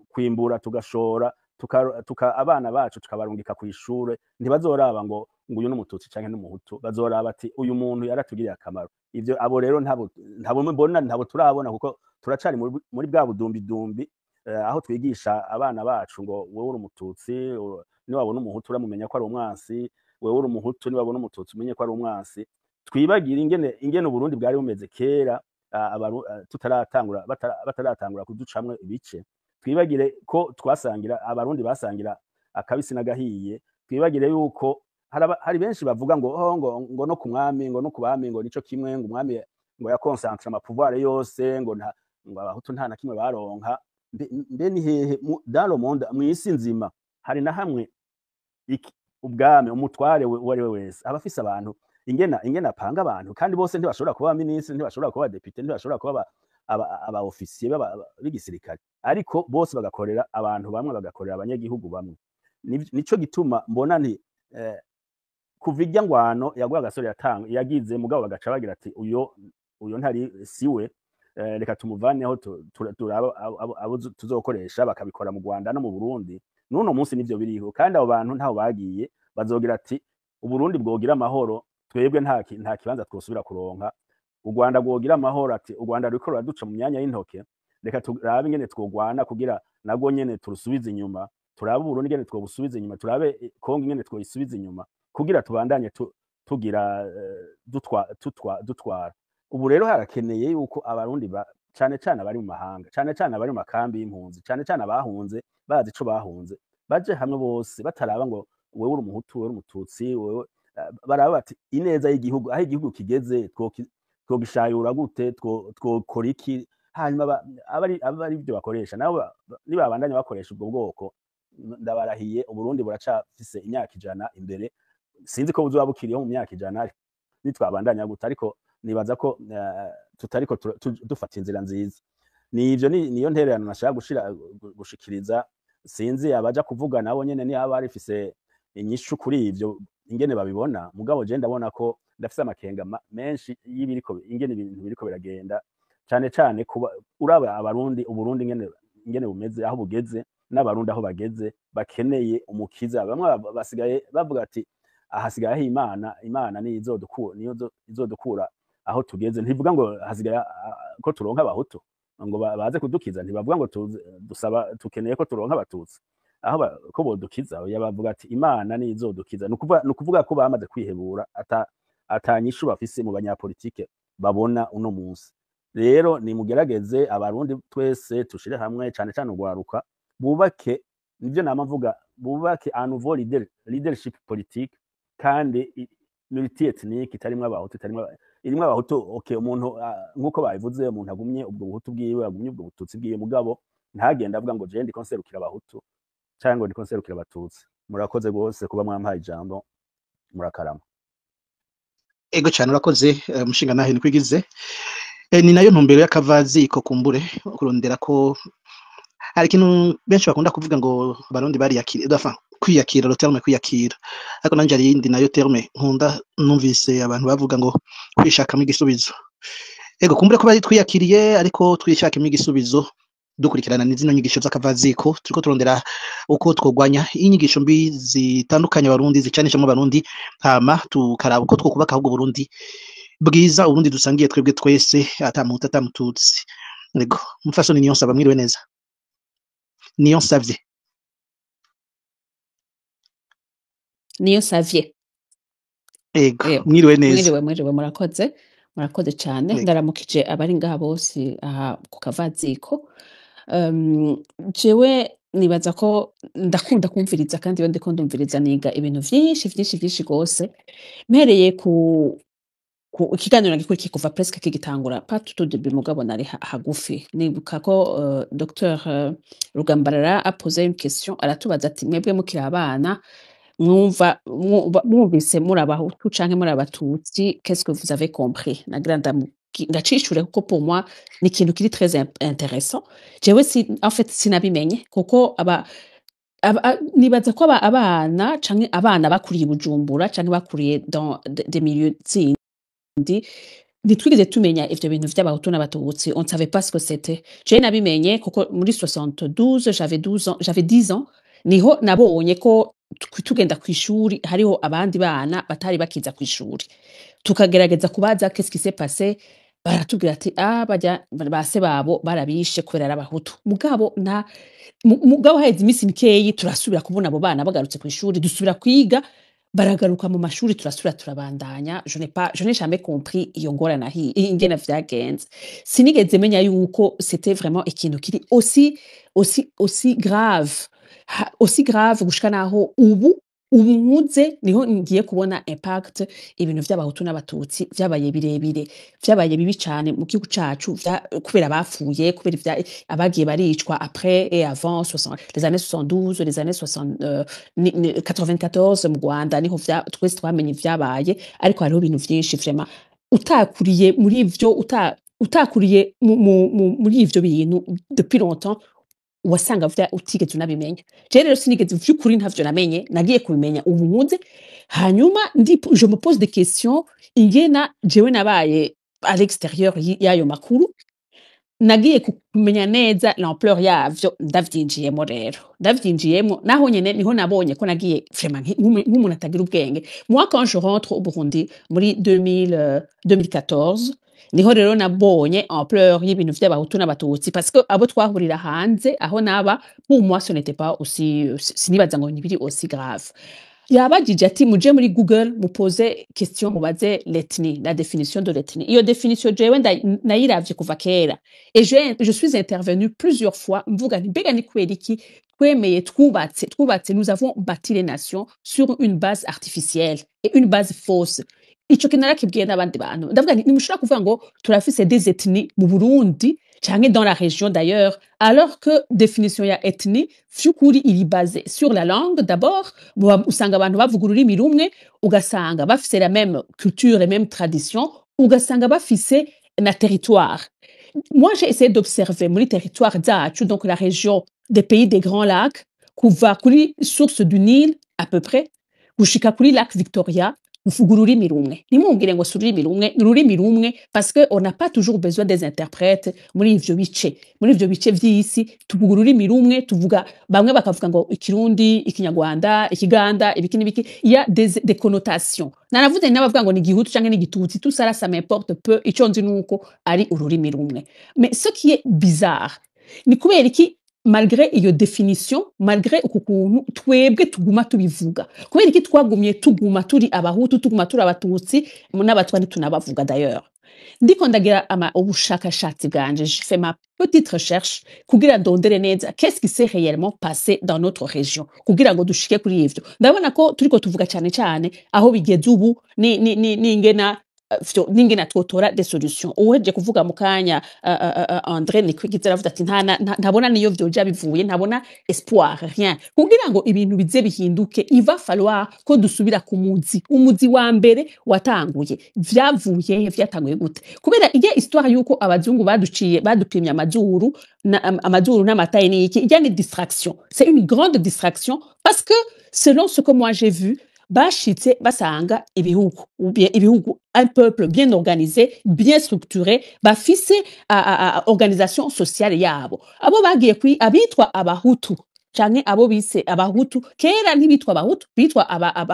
kwimbura, tugashora, abana bacu tukabarungika kw'ishure, ntibazoraba ngo uyu n'umututsi canke n'umuhutu, bazoraba ati: 'Uyu muntu yaratugiriye akamaro.'" Ivyo abo rero ntabo mbona, ntabo turabona, kuko turacari muri bwa budumbidumbi, aho twigisha abana bacu ngo: "Wewe uri umututsi, niwabona umuhutu uramumenya ko ari umwansi. Wewe uri umuhutu, niwabona umututsi umenye ko ari umwansi." Twibagira ingene Uburundi bwari bumeze kera, tutaratangura, bataratangura kuducamwo ibice. Twibagire ko twasangira, abarundi basangira akabisi n'agahiye. Twibagire yuko hari benshi bavuga ngo: "Oh, ngo no ku mwami, ngo no ku bami, ngo nico kimwe, ngo umwami ngo yakonsantra ama pouvoir yose, ngo nta Ngo abahutu nta na kimwe baronka. Mbe ni hehe dans le monde, mw'isi nzima, hari na hamwe ubwami, umutware uwo ari we wese aba afise abantu ingena apanga abantu, kandi bose ntibashobora kuba minisitiri, ntibashobora kuba député, ntibashobora kuba aba officier b'igisirikare, ariko bose bagakorera abantu bamwe, bagakorera abanyagihugu bamwe? Nico gituma mbona nti kuva irya ngwano yaguye agasore yatanga yagize, mugabo bagaca bagira ati uyo ntari siwe, reka tumuvaneho, turabe abo tuzokoresha. Bakabikora mu Rwanda no mu Burundi n'uno munsi nivyo biriho, kandi abo bantu ntaho bagiye. Bazogira ati Uburundi bwogira amahoro, twebwe nta kibanza twosubira kuronka. U Rwanda bwogira amahoro, ati u Rwanda ruriko ruraduca mu myanya y'intoke, reka turabe ingene twogwana kugira nabwo nyene turusubize inyuma, turabe Uburundi ingene twobusubiza inyuma, turabe Kongo ingene twoyisubiza inyuma, kugira tubandanye tugira dutwara. Ubu rero harakeneye yuko abarundi cane cane abari mu mahanga, cane cane abari mu makambi y'impunzi, cane cane abahunze bazi ico bahunze, baje hamwe bose, bataraba ngo wewe uri umuhutu, wewe uri umututsi, wewe, baraba bati ineza y'igihugu, aho igihugu kigeze twogishayura gute, twokora iki? Hanyuma aba ari ibyo bakoresha. Nabo nibabandanya bakoresha ubwo bwoko, ndabarahiye Uburundi buracafise imyaka 100 imbere. Sinzi ko buzoba bukiriho mu myaka 100 nitwabandanya gute, ariko nibaza ko tutariko dufata inzira nziza. Nivyo, niyo ntererano nashaka gushikiriza. Sinzi abaja kuvuga nabo nyene ni aba rifise inyishu kuri ivyo ingene babibona, mugabo je ndabona ko ndafise amakenga menshi y'ibiriko, ingene ibintu biriko biragenda, cane cane kuba uraba abarundi, Uburundi ingene bumeze, aho bugeze, n'abarundi aho bageze, bakeneye umukiza. Bamwe basigaye bavuga ati ahasigaye aho Imana niyo izodukura, niyo izodukura aho tugeze. Ntivuga ngo hasigaye ko turonka abahutu ngo baze kudukiza, ntibavuga ngo dusaba, tukeneye ko turonka abatutsi aho ko bodukiza. Oya, bavuga ati Imana niyo izodukiza. Ni ukuvuga ko bamaze kwihebura, ata nyishu bafise mu banyapolitike babona uno munsi. Rero nimugerageze, abarundi twese tushire hamwe, cane cane urwaruka, bubake, nivyo nama mvuga, bubake un nouveau leadership politique kandi multi-ethnique, itarimwo abahutu, itarimwo irimwo abahutu. Okay, umuntu, nkuko babivuze, umuntu agumye ubwo buhutu bwiwe, agumye ubwo bututsi bwiwe, mugabo ntagenda avuga ngo je ndiko nserukira abahutu canke ngo ndiko nserukira abatutsi. Murakoze gose kuba mwampaye ijambo, murakarama. Ego cyane, urakoze, mushinga nahe nikwigize. Ni nayo ntumbero y'akavaziko, kumbure kurondera ko hari ikintu benshi bakunda kuvuga ngo abarundi bariyakira, enfin kwiyakira, le terme kwiyakira, ariko nanje hari iyindi nayo terme nkunda numvise abantu bavuga ngo kwishakamo igisubizo. Ego, kumbure ko bari twiyakiriye, ariko twishakemo igisubizo dukurikirana n'izino nyigisho z'akavaziko. Turiko turondera uko twogwanya inyigisho mbi zitandukanye abarundi, zicanishamo abarundi, hama tukaraba uko twokubaka ahubwo Burundi bwiza, uburundi dusangiye twebwe twese, ata muhutu ata mututsi. Ego, umufasoni Niyonsaba, mwiriwe neza. Niyonsavye. Niyonsavye. Ego. Eyo. Mwiriwe neza. Mwiriwe, mwiriwe, murakoze, murakoze cane. Ego. Ndaramukije abari ngaha bose aha ku kavaziko. Jewe nibaza ko ndakunda kumviriza, kandi iyo ndiko ndumviriza niga ibintu vyinshi vyinshi vyinshi gose. Mpereye ku ikiganiro nagikurikiye kuva presque kigitangura, pas tout au début, mugabo nari hagufi. Nibuka ko Dr Rugambarara a posé une question, aratubaza ati mwebwe mukiri abana mwumva mwumvise muri abahutu canke muri abatutsi, qu'est-ce que vous avez compris? Nagira ndacishure kuko pour moi ni ikintu kiri très intéressant. Jewe si, en fait sinabimenye kuko nibaza ko abana canke abana bakuriye i Bujumbura canke bakuriye dans des milieux zindi, ntitwigeze tumenya ivyo bintu vy'abahutu n'abatutsi. On ne savait pas ce que c'était. Jewe nabimenye kuko muri 72 j'avais 12 ans, j'avais 10 ans, niho nabonye ko tugenda kw'ishuri hariho abandi bana batari bakiza kw'ishuri, tukagerageza kubaza qu'est-ce qui s'est passé, baratubwira ati ah, barya base babo barabishe kubera ari abahutu. Mugabo nta mugabo haheze iminsi mikeyi turasubira kubona abo bana bagarutse kw'ishuri, dusubira kwiga, baragaruka mu mashuri, turasubira turabandanya. Je n'ai pas, je n'ai jamais compris iyo ngorane ahi ingene vyagenze. Sinigeze menya yuko c'était vraiment ikintu kiri aussi aussi aussi grave, aussi grave gushika naho ubu Ubu nkuze niho ngiye kubona impact ibintu vy'Abahutu n'Abatutsi vyabaye birebire, vyabaye bibi cane mu gihugu cacu, kubera bapfuye, kubera abagiye baricwa après et avant 60, les années 72, les années 60, 94 mu Rwanda niho twese twamenye ivyabaye. Ariko hariho ibintu vyinshi vraiment utakuriye muri ivyo, utakuriye muri ivyo bintu depuis longtemps, wasanga utigeze unabimenya. Je rero sinigeze, vy'ukuri ntavyo namenye, nagiye kubimenya ubu nkuze. Hanyuma je me pose des questions ingena jewe nabaye à l'extérieur y'ayo makuru. Nagiye kumenya neza l'ampleur yavyo ndavyinjiyemo. Rero ndavyinjiyemo, naho nyene niho nabonye ko nagiye vraiment nk'umuntu atagira ubwenge. Moi, quand je rentre au Burundi muri 2000, 2014, niho rero nabonye ampleur y'ibintu vy'Abahutu n'Abatutsi, parce que abo twahurira hanze aho naba, pour moi ce n'était pas aussi, sinibaza ngo ntibiri aussi grave. Yabajije ati muje muri Google, mupoze question, mubaze l'ethnie, la définition de l'ethnie. Iyo définition jewe nayiravye kuva kera et je suis intervenue plusieurs fois mvuga nti mbega ni kubera iki twemeye, twubatse, nous avons bâti les nations sur une base artificielle et une base fausse. Ico kintu narakibwiye n'abandi bantu, ndavuga nti ntimushobora kuvuga ngo turafise des ethnies mu Burundi canke dans la région d'ailleurs, alors que définition ya ethnie vy'ukuri iri basée sur la langue d'abord. Usanga abantu bavuga ururimi rumwe, ugasanga bafise la même culture, les mêmes traditions, ugasanga bafise na territoire. Moi, j'ai essayé d'observer muri territoire zacu, donc la région des pays des Grands Lacs, kuva kuri source du Nil à peu près gushika kuri lac Victoria, uvuga ururimi rumwe. Ntimumbwire ngo si ururimi rumwe, ni ururimi rumwe, parce que on n'a pas toujours besoin des interprètes muri ivyo bice. Muri ivyo bice vy'isi tuvuga ururimi rumwe. Tuvuga, bamwe bakavuga ngo Ikirundi, Ikinyarwanda, Ikiganda, ibiki n'ibiki, il y a des connotations. Naravuze n'abavuga ngo ni Igihutu canke ni Igitutsi, tout ça là, ça m'importe peu. Ico nzi nuko ari ururimi rumwe. Mais ce qui est bizarre, ni kubera iki, malgré iyo définition, malgré uku kuntu twebwe tuguma tubivuga, kubera iki twagumye tuguma turi Abahutu, tuguma turi Abatutsi n'Abatwa, ntitunabavuga d'ailleurs? Ndiko ndagira ubushakashatsi bwanje, je fais ma petite recherche kugira ndondere neza qu'est-ce qui s'est réellement passé dans notre région kugira ngo dushike kuri ivyo. Ndabona ko turiko tuvuga cane cane aho bigeze ubu ni n'ingena n'ingena twotora des solutions. Uhejeje kuvuga mu kanya, André Nikwigiza, aravuga ati ntabona niyo vyoja bivuye, ntabona espoir, rien. Kugira ngo ibintu bize bihinduke, il va falloir ko dusubira ku muzi, umuzi wa mbere watanguye, vyavuye he, vyatanguye gute? Kubera ijya histoire yuko abazungu baduciye, badupimye amazuru amazuru n'amataye n'iki, ijya ni distraction, c'est une grande distraction, parce que selon ce que moi j'ai vu, bashitse basanga ibihugu, ou bien ibihugu, un peuple bien organisé, bien structuré, bafise organisation sociale yabo. Abo bagiye kwi abitwa Abahutu canke abo bise Abahutu kera ntibitwa Abahutu, bitwa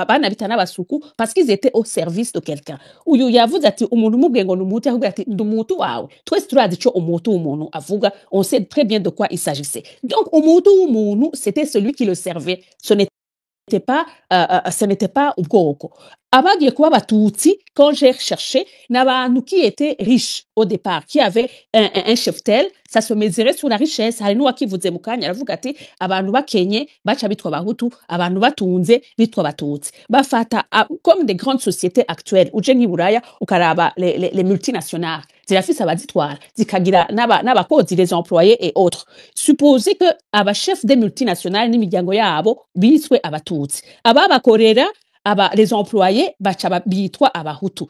bana bita n'Abasuku, parce qu'ils étaient au service de quelqu'un. Uyu yavuze ati umuntu umubwiye ngo ni Umuhutu, yakubwira ati ndi Umuhutu wawe. Twese turazi ico Umuhutu w'umuntu avuga, on sait très bien de quoi il s'agissait. Donc Umuhutu w'umuntu, c'était celui qui le servait, ce n'était pas ubwoko. Abagiye kuba Abatutsi, quand j'ai recherché, n'abantu qui étaient riches au départ, qui avaient un cheptel. Ça se mesurait sur la richesse. Hari n'uwakivuze mu kanya, aravuga ati abantu bakenye baca bitwa Abahutu, abantu batunze bitwa Abatutsi. Bafata comme des grandes sociétés actuelles, uje nk'i Buraya ukaraba les multinationales, zirafise abazitwara, zikagira n'abakozi, les employés et autres. Supposez que abachefs des multinationales n'imiryango yabo biswe Abatutsi, ababakorera, les employés baca bitwa Abahutu.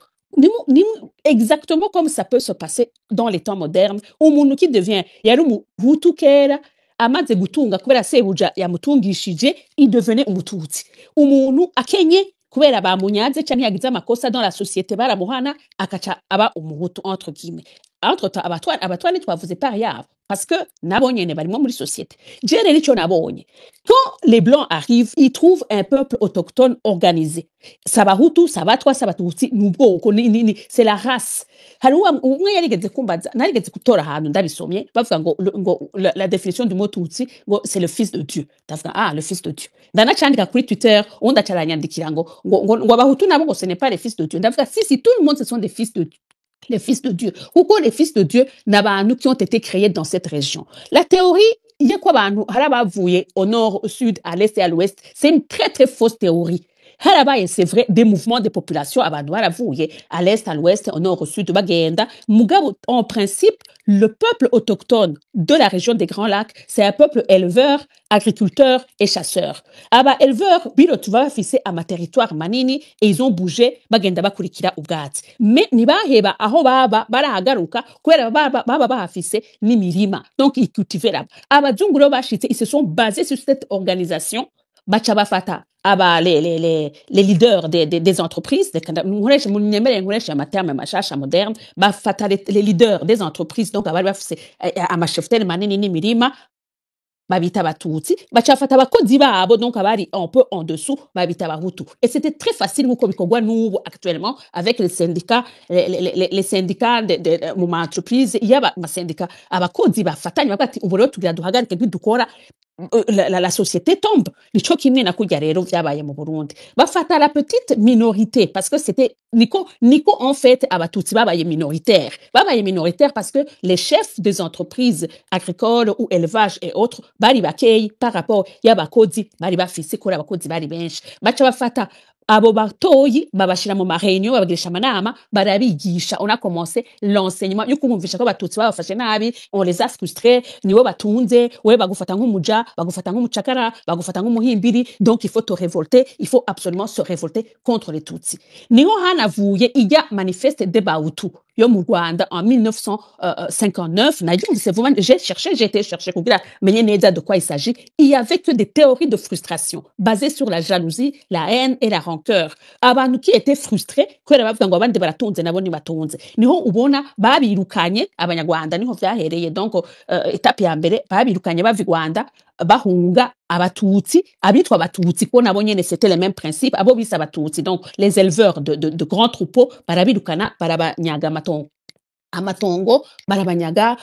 Exactement comme ça peut se passer dans les temps modernes, umuntu qui devient, yari Umuhutu kera, amaze gutunga kubera sebuja yamutungishije, il devenait Umututsi. Umuntu akenye kubera bamunyaze canke yagize amakosa dans la société, baramuhana, akaca aba Umuhutu, entre guillemets. Entre temps, Abatwa ntitwavuze part yabo, parce que nabo nyene barimwo muri société. Je rero ico nabonye, quand les Blancs arrivent, ils trouvent un peuple autochtone organisé. S'Abahutu, s'Abatwa, s'Abatutsi, ni ubwoko, c'est la race. Hari umwe yarigeze kumbaza, narigeze gutora ahantu ndabisomye, bavuga ngo la définition du mot Tutsi, ngo c'est le fils de Dieu. Ndavuga: ah, le fils de Dieu. Ndanacandika kuri Twitter, uwundi aca aranyandikira ngo Abahutu nabo ngo ce n'est pas les fils de Dieu. Ndavuga: si si, tout le monde, ce sont des fils de Dieu, les fils de Dieu. Pourquoi les fils de Dieu? N'abantu qui ont été créés dans cette région. La théorie Iyo ko abantu hari abavuye au nord, au sud, à l'est et à l'ouest, c'est une très très fausse théorie. Harabaye, c'est vrai, des mouvements de population, abantu baravuye à l'est, à l'ouest, au nord, au sud, bagenda. Mugabo, en principe, le peuple autochtone de la région des Grands Lacs, c'est un peuple éleveur, agriculteur et chasseur. Aba éleveurs birotuva bafise ama territoire manini et ils ont bougé, bagenda bakurikira ubwatsi. Mais ntibaheba aho baba, barahagaruka kubera baba bahafise n'imirima. Donc ils cultivaient là. Abazungu rero bashitse, ils se sont basés sur cette organisation, baca bafata aba les leaders des entreprises. Reka nkoreshe, munyemerere nkoreshe ama termes mashasha moderne. Bafata les leaders des entreprises, donc abari bafise ama cheptels manini n'imirima, babita abatutsi. Baca bafata abakozi babo, donc abari un peu en dessous, babita abahutu. Et c'était très facile, nkuko bikorwa n'ubu actuellement avec les syndicats, les syndicats mu ma entreprise. Iyo ama syndicats, abakozi bafatanye, bavuga ati: "Ubu rero tugira duhagarike, ntidukora," la société tombe. Nico kimwe na kurya rero vyabaye mu Burundi. Bafata la petite minorité parce que c'était niko en fait abatutsi babaye minoritaire. Babaye minoritaire parce que les chefs des entreprises agricoles ou élevage et autres bari bakeyi par rapport y'abakozi bari bafise, kuri abakozi bari benshi. Baca bafata abo batoyi, babashira mu ma réunions, babagirisha amanama, barabigisha. On a commencé l'enseignement yo kubumvisha ko abatutsi babafashe nabi, on les a frustrés, nibo batunze, we bagufata nk'umuja, bagufata nk'umucakara, bagufata nk'umuhimbiri, donc il faut te révolter, il faut absolument se révolter contre les Tutsis. Niho hanavuye ijya manifeste des Bahutu yo mu Rwanda en 1959. Nayumvise vuba, j'ai cherché, j'ai été chercher kugira menye neza de quoi il s'agit. Il y avait que des théories de frustration basées sur la jalousie, la haine et la rancœur. Abantu qui étaient frustrés kubera bavuga ngo abandi baratunze, nabo ntibatunze. Niho ubona babirukanye abanyarwanda, niho vyahereye. Donc étape ya mbere, babirukanye bava i Rwanda bahunga abatutsi, abitwa abatutsi, ko nabo nyene c'était le même principe. Abo bise abatutsi, donc les éleveurs de grands troupeaux, barabirukana, barabanyaga amatongo, barabanyaga,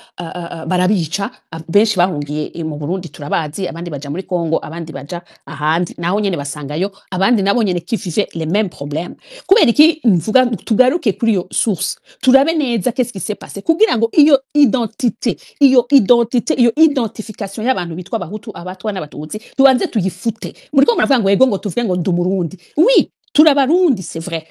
barabica. Benshi bahungiye mu Burundi, turabazi, abandi baja muri Congo, abandi baja ahandi, naho nyene basangayo abandi nabo nyene qui vivaient les mêmes problèmes. Kubera iki mvuga tugaruke kuri iyo source, turabe neza qu'est-ce qui s'est passé, kugira ngo iyo identité, iyo identification y'abantu bitwa abahutu, abatwa n'abatutsi, tubanze tuyifute. Muriko muravuga ngo yego, ngo tuvuge ngo ndi umurundi. Oui, turabarundi, c'est vrai.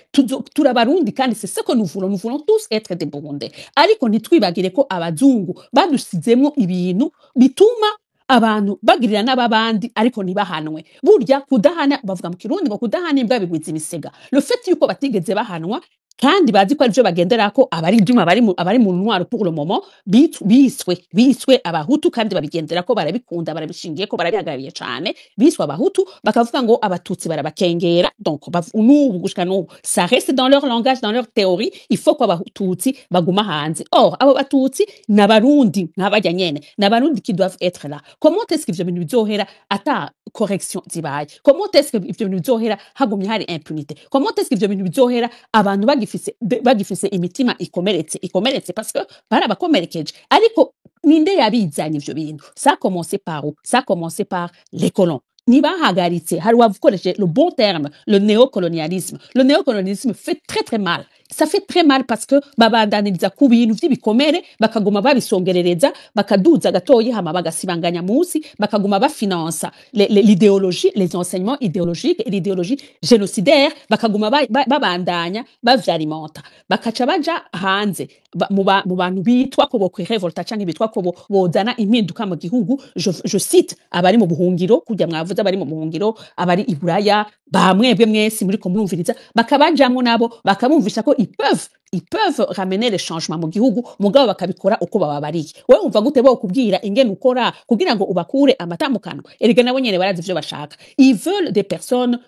Turabarundi kandi c'est ce que nous voulons, nous voulons tous être des Burundais. Ariko ntitwibagire ko abazungu badusizemwo ibintu bituma abantu bagirira n'ababandi ariko ntibahanwe. Burya kudahana, bavuga mu Kirundi ngo kudahana imbwa bigwiza imisega. Le fait yuko batigeze bahanwa kandi bazi ko arivyo bagenderako, abari ivyuma, abari mu ntwaro pour le moment, biswe abahutu kandi babigenderako, barabikunda, barabishingiyeko, barabihagarariye cane. Biswe abahutu, bakavuga ngo abatutsi barabakengera. Donc n'ubu, gushika n'ubu, ça reste dans leur langage, dans leur théorie, il faut ko abatutsi baguma hanze. Or abo batutsi n'abarundi nk'abarya nyene, n'abarundi qui doivent être là. Comment est-ce que ivyo bintu bizohera ata correction zibaye? Comment est-ce que ivyo bintu bizohera hagumye hari impunité? Comment est-ce que ivyo bintu bizohera abantu bagifise imitima ikomeretse parce que barabakomerekeje? Ariko ninde yabizanye ivyo bintu? Ça a commencé par où? Ça a commencé par les colons. Ntibahagaritse. Hari uwakoresheje le bon terme, le néocolonialisme. Le néocolonialisme fait très très mal, ça fait très mal parce que babandaniriza ku bintu vy'ibikomere, bakaguma babisongerereza, bakaduza gatoyi, hama bagasibanganya munsi, bakaguma bafinansa l'idéologie, les enseignements idéologiques et l'idéologie génocidaire, bakaguma babandanya bavyalimenta, bakaca baja hanze mu bantu bitwa ko bokwirevolta canke bitwa ko bozana impinduka mu gihugu. Je cite abari mu buhungiro, kurya mwavuze, abari mu buhungiro, abari i Buraya, bamwebwe mwese muriko murumviriza, bakabajamwo nabo, bakabumvisha ko ils peuvent ramener les changements mu gihugu, mugabo bakabikora uko bababariye. Wewe wumva gute bo kubwira ingene ukora kugira ngo ubakure amata mu kanwa? Erega nabo nyene barazi ivyo bashaka. Ils veulent des personnes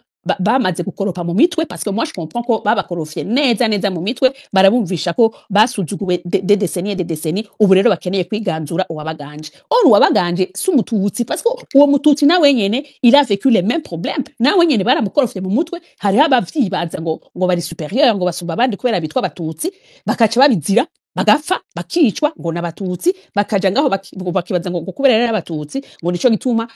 bamaze gukoropa mu mitwe, parce que moi je comprends ko babakorofye neza neza mu mitwe, barabumvisha ko basuzuguwe des décennies et des décennies. Ubu rero bakeneye kwiganzura uwabaganje. Or uwabaganje si umututsi, parce que uwo mututsi nawe nyene il a vécu les mêmes problèmes, nawe nyene baramukorofye mu mutwe. Hariho abavyibaza ngo bari supérieur, ngo basumba abandi kubera bitwa abatutsi, bakaca babizira, bagapfa, bakicwa ngo n'abatutsi. Bakaja ngaho ngo bakibaza ngo kubera rero abatutsi ngo nico gituma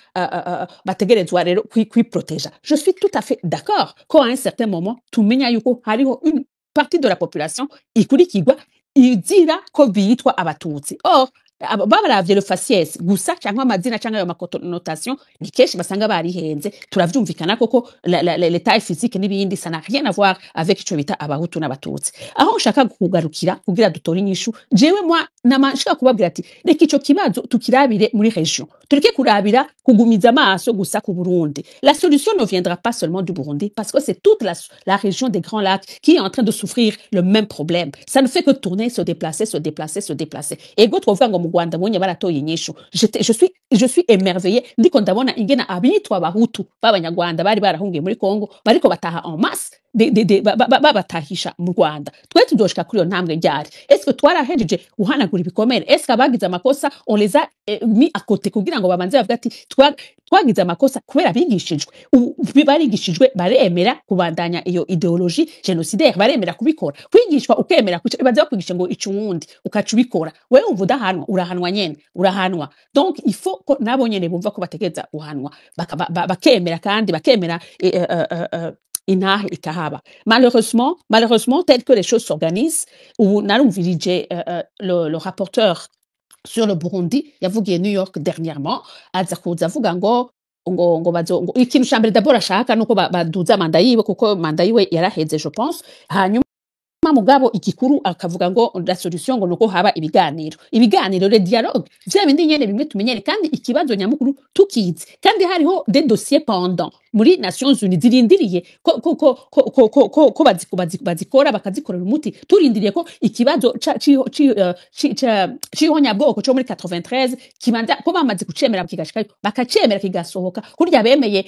bategerezwa rero kwiproteja. Je suis tout à fait d'accord ko à un certain moment tumenya yuko hariho une partie de la population ikurikirwa izira ko bitwa abatutsi. Or Babaravye le faciès gusa canke amazina canke ayo ma connotation, ni kenshi basanga barihenze. Turavyumvikana koko les tailles physiques n'ibindi, ça n'a rien à voir avec ico bita Abahutu n'Abatutsi. Aho nshaka kugarukira kugira dutore inyishu, jewe moi nama nshaka kubabwira ati reka ico kibazo tukirabire muri région, tureke kurabira kugumiza amaso gusa ku Burundi. La solution ne viendra pas seulement du Burundi, parce que c'est toute la région des Grands Lacs qui est en train de souffrir le même problème. Ça ne fait que tourner, se déplacer, se déplacer, se déplacer. Ego twovuga ngo mu Rwanda bonye baratoye inyishu. Je suis émerveillée ndiko ndabona ingena abitwa Abahutu b'Abanyarwanda bari barahungiye muri Congo bariko bataha en masse babatahisha mu Rwanda. Twe tuzoshika kuri iyo ntambwe ryari? Est-ce que twarahejeje guhanagura ibikomere? Est-ce que abagize amakosa, on les a mis à côté kugira ngo babanze bavuge ati twagize amakosa? Kubera bigishijwe, ubu barigishijwe, baremera kubandanya iyo idéologie génocidaire, baremera kubikora. Kwigishwa ukemera baza bakwigisha ngo ica uwundi, ukaca ubikora, wewe wumva udahanwa? Urahanwa nyene, urahanwa. Donc il faut ko nabo nyene bumva ko bategereza guhanwa, bakemera kandi bakemera intahe ikahaba. Malheureusement, tel que les choses s'organisent ubu, narumvirije le rapporteur sur le Burundi yavugiye New York dernièrement, aza kuza avuga ngo bazo ngo ikintu ca mbere d'abord ashaka nuko baduza manda yiwe, kuko manda yiwe yaraheze, je pense. Hanyuma mugabo igikuru akavuga ngo la solution ngo nuko haba ibiganiro, ibiganiro, le dialogue, vya bindi nyene bimwe tumenyere. Kandi ikibazo nyamukuru tukizi, kandi hariho des dossiers pendants muri Nations Unies zirindiriye ko bazikora, bakazikorera umuti. Turindiriye ko ikibazo c'ihonyabwoko co muri 93 kibanza ko bamaze kucemera kigashikayo, bakacemera kigasohoka, kurya bemeye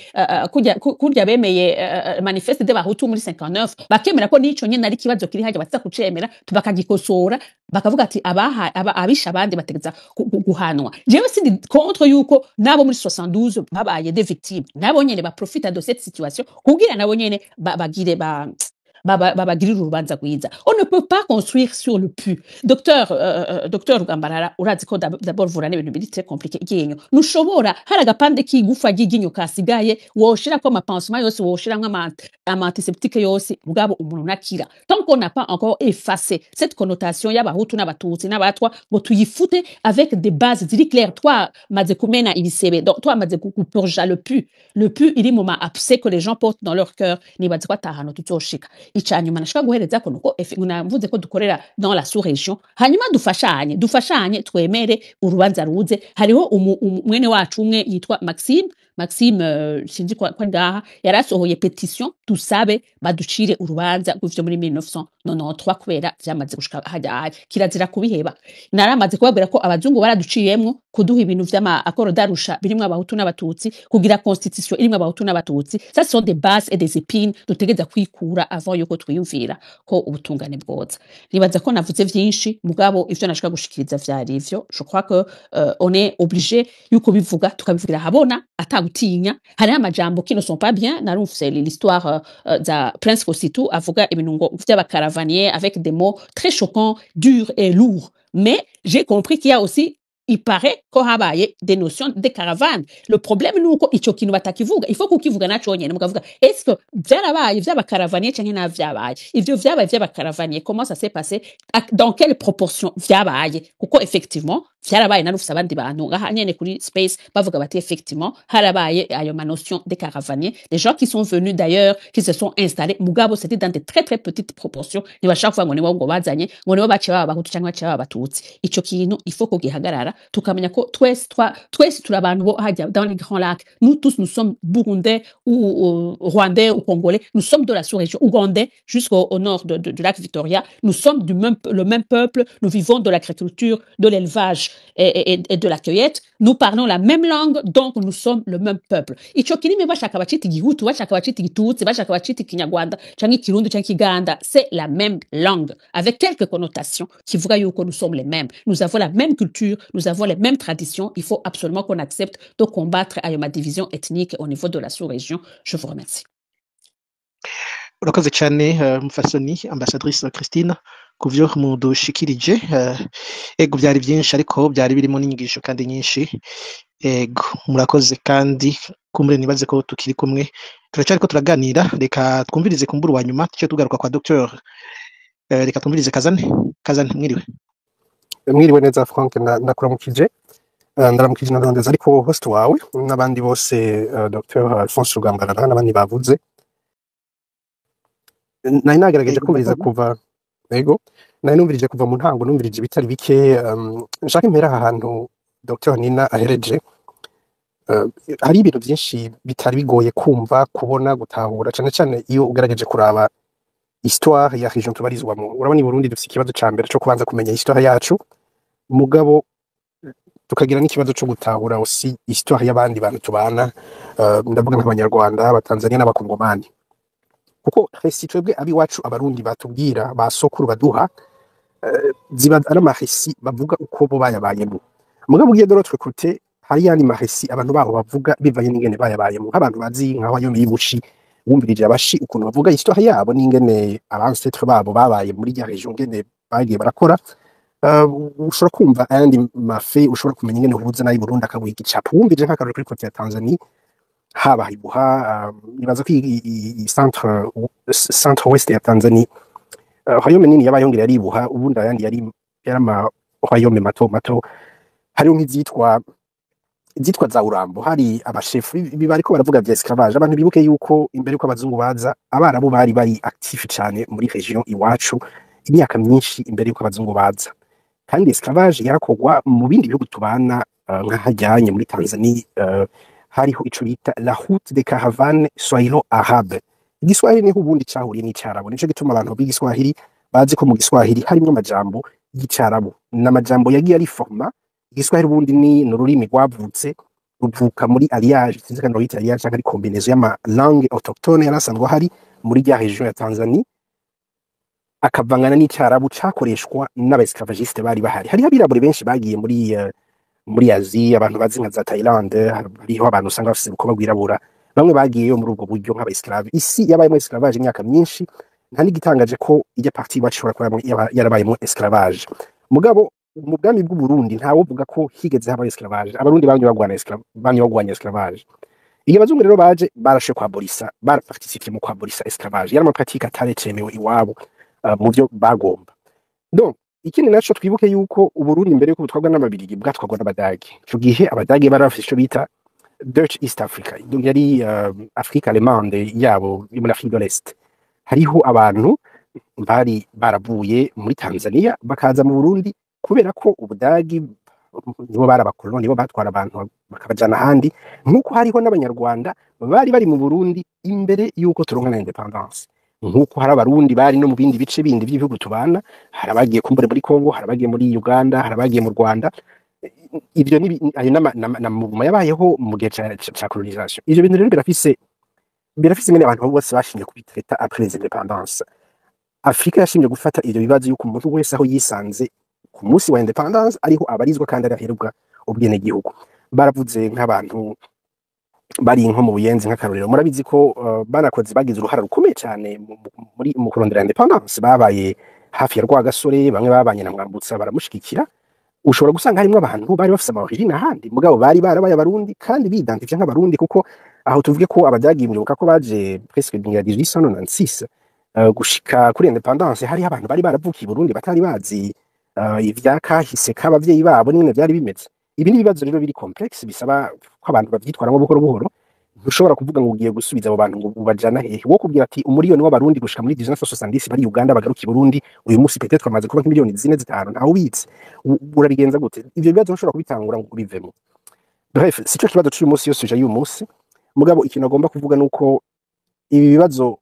kurya bemeye manifeste de Bahutu muri 59, bakemera ko nico nyene ari ikibazo kiri hajya, baza kucemera bakagikosora, bakavuga ati abaha abisha abandi bategeza guhanwa. Jewe sindi contre yuko nabo muri 72 babaye des victimes, nabo nyene baprofita de cette situation kugira nabo nyene bagire babagirire urubanza rwiza. On ne peut pas construire sur le pu. Docteur Rugambarara, urazi ko d'abord vura n'ibintu biri très compliqué. Iryinyo ntushobora, hari agapande k'igufa ry'iryinyo kasigaye, woshirako ama pansement yose, woshiramwo ama antiseptique yose, mugabo umuntu nakira. Tant qu'on n'a pas encore effacé cette connotation y'Abahutu n'Abatutsi n'Abatwa, ngo tuyifute avec des bases ziri claires, twamaze kumena ibisebe, donc twamaze kupurja le pu iri mu ma abcès que les gens portent dans leur cœur, nibaza ko ata hantu tuzoshika. Ica nyuma nashaka guhereza ko nuko navuze ko dukorera dans la sous-région, hanyuma dufashanye, dufashanye, twemere urubanza ruze. Hariho mwene wacu umwe yitwa Maxime, Maxime, sinzi ko ngaha yarasohoye pétition, dusabe baducire urubanza rw'ivyo muri 1993, kubera vyamaze gushika hajya hajya, kirazira kubiheba. Naramaze kubabwira ko abazungu baraduciyemwo kuduha ibintu vy'ama accord d'Arusha birimwo Abahutu n'Abatutsi, kugira constitution irimwo Abahutu n'Abatutsi. Ça sont des bases et des épines dutegereza kwikura avant yuko twiyumvira ko ubutungane bwoza. Nibaza ko navuze vyinshi, mugabo ivyo nashaka gushikiriza vyari ivyo. Je crois que on est obligé yuko bivuga, tukabivugira habona atagutinya. Hariho amajambo qui ne sont pas bien. Narumvise l'histoire za Prince Kositu avuga ibintu ngo vy'aba caravanier avec des mots très choquants, durs et lourds, mais j'ai compris qu'il y a aussi, il paraît ko habaye des notions de caravane. Le problème ni uko ico kintu batakivuga. Il faut kukivuga naco nyene, mukavuga: est-ce que vyarabaye vy'aba caravanier canke nta vyabaye? Ivyo vyabaye vy'aba caravanier, comment ça s'est passé, dans quelle proportion vyabaye? Kuko effectivement vyarabaye. Narufise abandi bantu ngaha nyene kuri space bavuga bati effectivement harabaye ayo ma notion des caravaniers, des gens qui sont venus d'ailleurs, qui se sont installés, mugabo c'était dans de très très petites proportions. Ntibashaka kuvuga ngo nibo ngo bazanye, ngo nibo baciye baba Abahutu canke baciye baba Abatutsi. Ico kintu il faut ko gihagarara, tukamenya ko twese twese turi abantu bo hajya dans les Grands Lacs. Nous tous, nous sommes Burundais ou Rwandais ou Congolais, nous sommes de la sous-région, Ougandais jusqu'au au nord du lac Victoria. Nous sommes du même le même peuple, nous vivons de l'agriculture, de l'élevage et de la cueillette, nous parlons la même langue, donc nous sommes le même peuple. Ico kirimi bashaka bacita Igihutu, bashaka bacita Igitutsi, bashaka bacita Ikinyarwanda canke Ikirundi canke Ikiganda, c'est la même langue avec quelques connotations kivuga yuko nous sommes les mêmes, nous avons la même culture, nous avons les mêmes traditions. Il faut absolument qu'on accepte de combattre ayo ma division ethnique au niveau de la sous-région. Je vous remercie. Urakoze cyane, mufasoni ambassadrice Christine, ku byo mudushikirije. Ego, byari byinshi, ariko byari birimo n'inyigisho kandi nyinshi. Ego, murakoze. Kandi kumbure nibaze ko tukiri kumwe, turacyariko turaganira. Reka twumvirize kumbura wa nyuma, tuce tugaruka kwa docteur. Reka twumvirize Kazane. Kazane, mwiriwe? Mwiriwe neza Frank, ndakuramukije. Ndaramukije na Ndondeza ariko host wawe n'abandi bose, Dr Alphonse Rugambarara n'abandi bavuze. Nari nagerageje Ego, kumviriza murakoze. kuva, ego, nari numvirije kuva mu ntango, numvirije ibitari bike. Nshaka impera aha hantu Dr Nina ahereje. Hari ibintu byinshi bitari bigoye kumva, kubona, gutahura, cane cane iyo ugerageje kuraba histoire ya région tubarizwamo. Urabona, i Burundi dufite ikibazo ca mbere co kubanza kumenya histoire yacu, mugabo tukagira n'ikibazo co gutahura aussi histoire y'abandi bantu tubana, ndavuga nk'Abanyarwanda, Abatanzania n'Abakongomani, kuko récit twebwe abiwacu Abarundi batubwira, ba sokuru baduha, ziba ari ama récits bavuga uko bo bayabayemo. Mugabo ugiye de l'autre côté, hari yandi ma récits abantu baho bavuga bivanye n'ingene bayabayemo, nk'abantu bazi nka Royaume y'Ibushi. Wumvirije Abashi ukuntu bavuga histoire yabo n'ingene aba ancêtres babo babaye muri rya région, ngene bagiye barakora, ushobora kumva ayandi mafe, ushobora kumenya ingene uhuza n'ayi Burundi akaguha igicapo. Wumvirije nk'akarorero kuri côté ya Tanzanie, haba Ibuha, nibaza ko centre ouest ya Tanzanie, royaume nini yabayeho ngira yari Ibuha, ubundi ayandi yari ama royaume mato mato. Hariho nk'izitwa izitwa za Urambo, hari abashefu. Ibi bariko baravuga vya esclavage, abantu bibuke yuko imbere yuko abazungu baza, Abarabu bari actif cane muri région iwacu imyaka myinshi imbere yuko abazungu baza, kandi esclavage yarakorwa mu bindi bihugu tubana, nk'ahajyanye muri Tanzania, hariho ico bita la route des caravanes swahilo arabe. Igiswahili niho ubundi cahuriye n'Icarabu, nico gituma abantu biga Igiswahili bazi ko mu Giswahili harimwo amajambo y'Icarabu n'amajambo yagiye ariforma. Igiswahili ubundi ni ururimi rwavutse, ruvuka muri alliage, sinzi kandi rwita alliage canke ari combinaison y'ama langue autochtone yari asanzwe ahari muri rya région ya Tanzanie, akavangana n'Icarabu cakoreshwa n'aba esclavagistes bari bahari. Hariho abirabure benshi bagiye muri Aziya, abantu bazi nka za Thaïlande, hariho abantu usanga bafise urukoba rwirabura, bamwe bagiyeyo muri ubwo buryo nk'aba esclave. Isi yabayemo esclavage imyaka myinshi, nta n'igitangaje ko ijya partie iwacu ishobora kuba yarabayemo esclavage. Mugabo mu bwami bw'u Burundi ntawovuga ko higeze habaho esclavage. Abarundi bamye bagwana esclave, bamye bagwanya esclavage. Iyo abazungu rero baje, barashe kwabolisa, baraparticipye mu kwabolisa esclavage, yari ama pratiques atari cemewe iwabo, mu byo bagomba. Donc ikindi naco, twibuke yuko Uburundi mbere yuko butwarwa n'Ababirigi bwatwarwa n'Abadagi. Ico gihe Abadagi bari bafise ico bita Dutch East Africa, donc yari Afrique allemande yabo yo muri Afrique de l'Est. Hariho abantu bari baravuye muri Tanzania bakaza mu Burundi, kubera ko Ubudagi nibo bari abakoloni, nibo batwara abantu bakabajana ahandi, nk'uko hariho n'Abanyarwanda bari mu Burundi imbere y'uko turonka na indépendance, nk'uko hari Abarundi bari no mu bindi bice bindi by'ibihugu tubana. Hari abagiye kumbure muri Congo, hari abagiye muri Uganda, hari abagiye mu Rwanda. Ibyo ni ayo na mouvement yabayeho mu gihe ca colonisation. Ivyo bintu rero birafise ingene abantu bose bashimye kubitraita après les indépendances. Afrika yashimye gufata ivyo bibazo yuko umuntu wese aho yisanze ku munsi wa indépendance ariho abarizwa kandi araherwa ubwenegihugu. Baravuze nk'abantu bari nko mu Buyenzi, nk'akarorero, murabizi ko banakoze, bagize uruhara rukomeye cyane mu kurondera indépendance, babaye hafi ya Rwagasore, bamwe babanye na Mwambutsa baramushigikira. Ushobora gusanga harimwo abantu bari bafise ama origines ahandi, mugabo bari barabaye Abarundi kandi bidentifye nk'Abarundi, kuko aho tuvuge ko Abadagi, muribuka ko baje presque mu 1896, gushika kuri indépendance hariho abantu bari baravukiye i Burundi batari bazi ivya kahise k'abavyeyi babo n'ingene vyari bimeze. Ibi ni ibibazo rero biri complexe, bisaba ko abantu bavyitwaramwo buhoro buhoro. Ntushobora kuvuga ngo ugiye gusubiza abo bantu ngo ubajana hehe. Wo kubwira ati umuriyoni w'Abarundi gushika muri 1970 bari Uganda bagaruka i Burundi, uyu munsi peut-être bamaze kuba nk'imiliyoni 4, 5, ntawe ubizi. Urabigenza gute? Ivyo bibazo ntushobora kubitangura ngo ubivemo. Bref, sico kibazo c'uyu munsi, yo sujet y'uyu munsi. Mugabo ikintu agomba kuvuga nuko ibi bibazo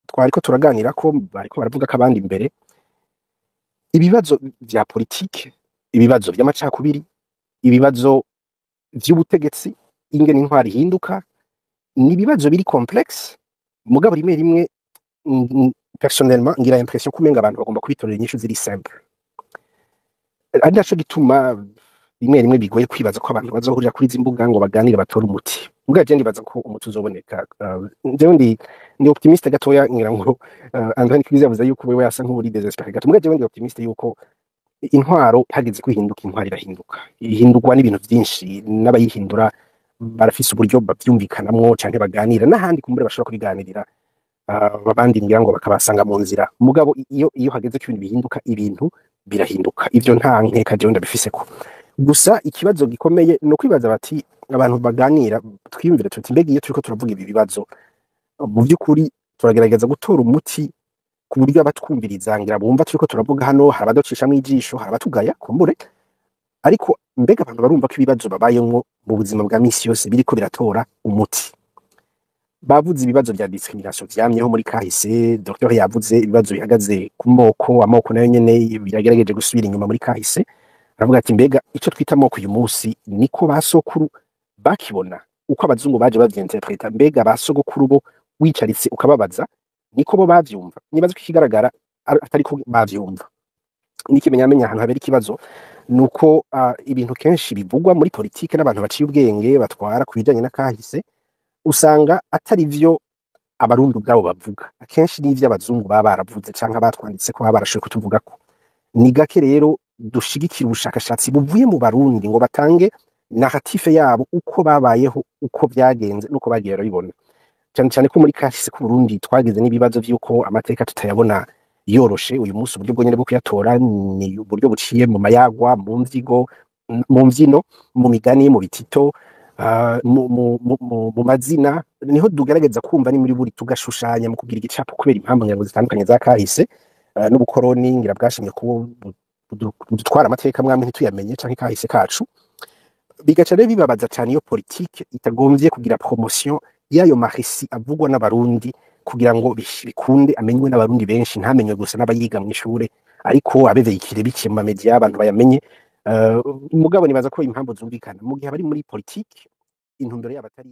twariko turaganira ko bariko baravuga ko abandi imbere, ibibazo vya politike, ibibazo vy'amacakubiri, ibibazo vy'ubutegetsi, ingene intwari ihinduka, ni ibibazo biri complexe. Mugabo rimwe rimwe, personnellement ngira impression ko umenga abantu bagomba kubitorera inyishu ziri simple, ari naco gituma rimwe rimwe bigoye kwibaza ko abantu bazohurira kuri izi mbuga ngo baganire batore umuti. Mugabo je ndibaza ko umuti uzoboneka. Jewe ndi optimiste gatoya. Ngira ngo André Nikwiza yavuze yuko wewe yasa nk'uri désespéré gato, mugabo jewe ndi optimiste yuko intwaro hageze kwihinduka, intwaro irahinduka, ihindurwa n'ibintu vyinshi, n'abayihindura barafise uburyo bavyumvikanamwo canke baganira n'ahandi kumbure bashobora kubiganirira, abandi ngira ngo bakabasanga mu nzira. Mugabo iyo hageze ko ibintu bihinduka, ibintu birahinduka. Ivyo nta nkeka jewe ndabifiseko. Gusa ikibazo gikomeye ni ukwibaza bati abantu baganira twiyumvire tuti mbega iyo turiko turavuga ibi bibazo, mu by'ukuri turagerageza gutora umuti ku buryo abatwumviriza ngira bumva turiko turavuga hano, hari abaducishamwo ijisho, hari abatugaya kumbure, ariko mbega abantu barumva ko ibibazo babayemwo mu buzima bwa misi yose biriko biratora umuti. Bavuze ibibazo vya discrimination vyamyeho muri kahise, Dr yavuze ibibazo bihagaze ku moko, amoko nayo nyene biragerageje gusubira inyuma muri kahise. Aravuga ati mbega ico twita amoko uyu munsi niko basokuru bakibona, uko abazungu baje bavyinterpreta, mbega basogokuru bo wicaritse ukababaza niko bo bavyumva? Nibaza ko ikigaragara atari ko bavyumva. N'ikimenyamenya ahantu habera ikibazo nuko ibintu kenshi bivugwa muri politike n'abantu baciye ubwenge batwara ku bijanye n'akahise, usanga atari vyo abarundi ubwabo bavuga, akenshi n'ivyo abazungu baba baravuze canke abatwanditse ko baba barashoboye kutuvugako. Ni gake rero dushigikira ubushakashatsi buvuye mu barundi ngo batange narrative yabo, uko babayeho, uko vyagenze n'uko bagiye barabibona, cyane cyane ko muri kahise k'Uburundi twagize n'ibibazo vy'uko amateka tutayabona yoroshe. Uyu munsi uburyo bwonyene bwo kuyatora ni uburyo buciye mu mayagwa, mu mvyigo, mu mvyino, mu migani, mu bitito, mu mazina, niho tugerageza kumva ni muri buri tugashushanya mu kugira igicapo, kubera impamvu ngira ngo zitandukanye za kahise, n'ubukoroni ngira bwashimye kubo budutwara amateka mwamwe ntituyamenye canke kahise kacu. Bigaca rero bibabaza cane iyo politike itagomvye kugira promotion y'ayo mahisi avugwa n'abarundi kugira ngo bikunde amenywe n'abarundi benshi, ntamenywe gusa n'abayiga mw'ishure, ariko abeveyikire biciye mu mamedia abantu bayamenye. Mugabo nibaza ko impamvu zumvikana mu gihe abari muri politike intumbero yabo atari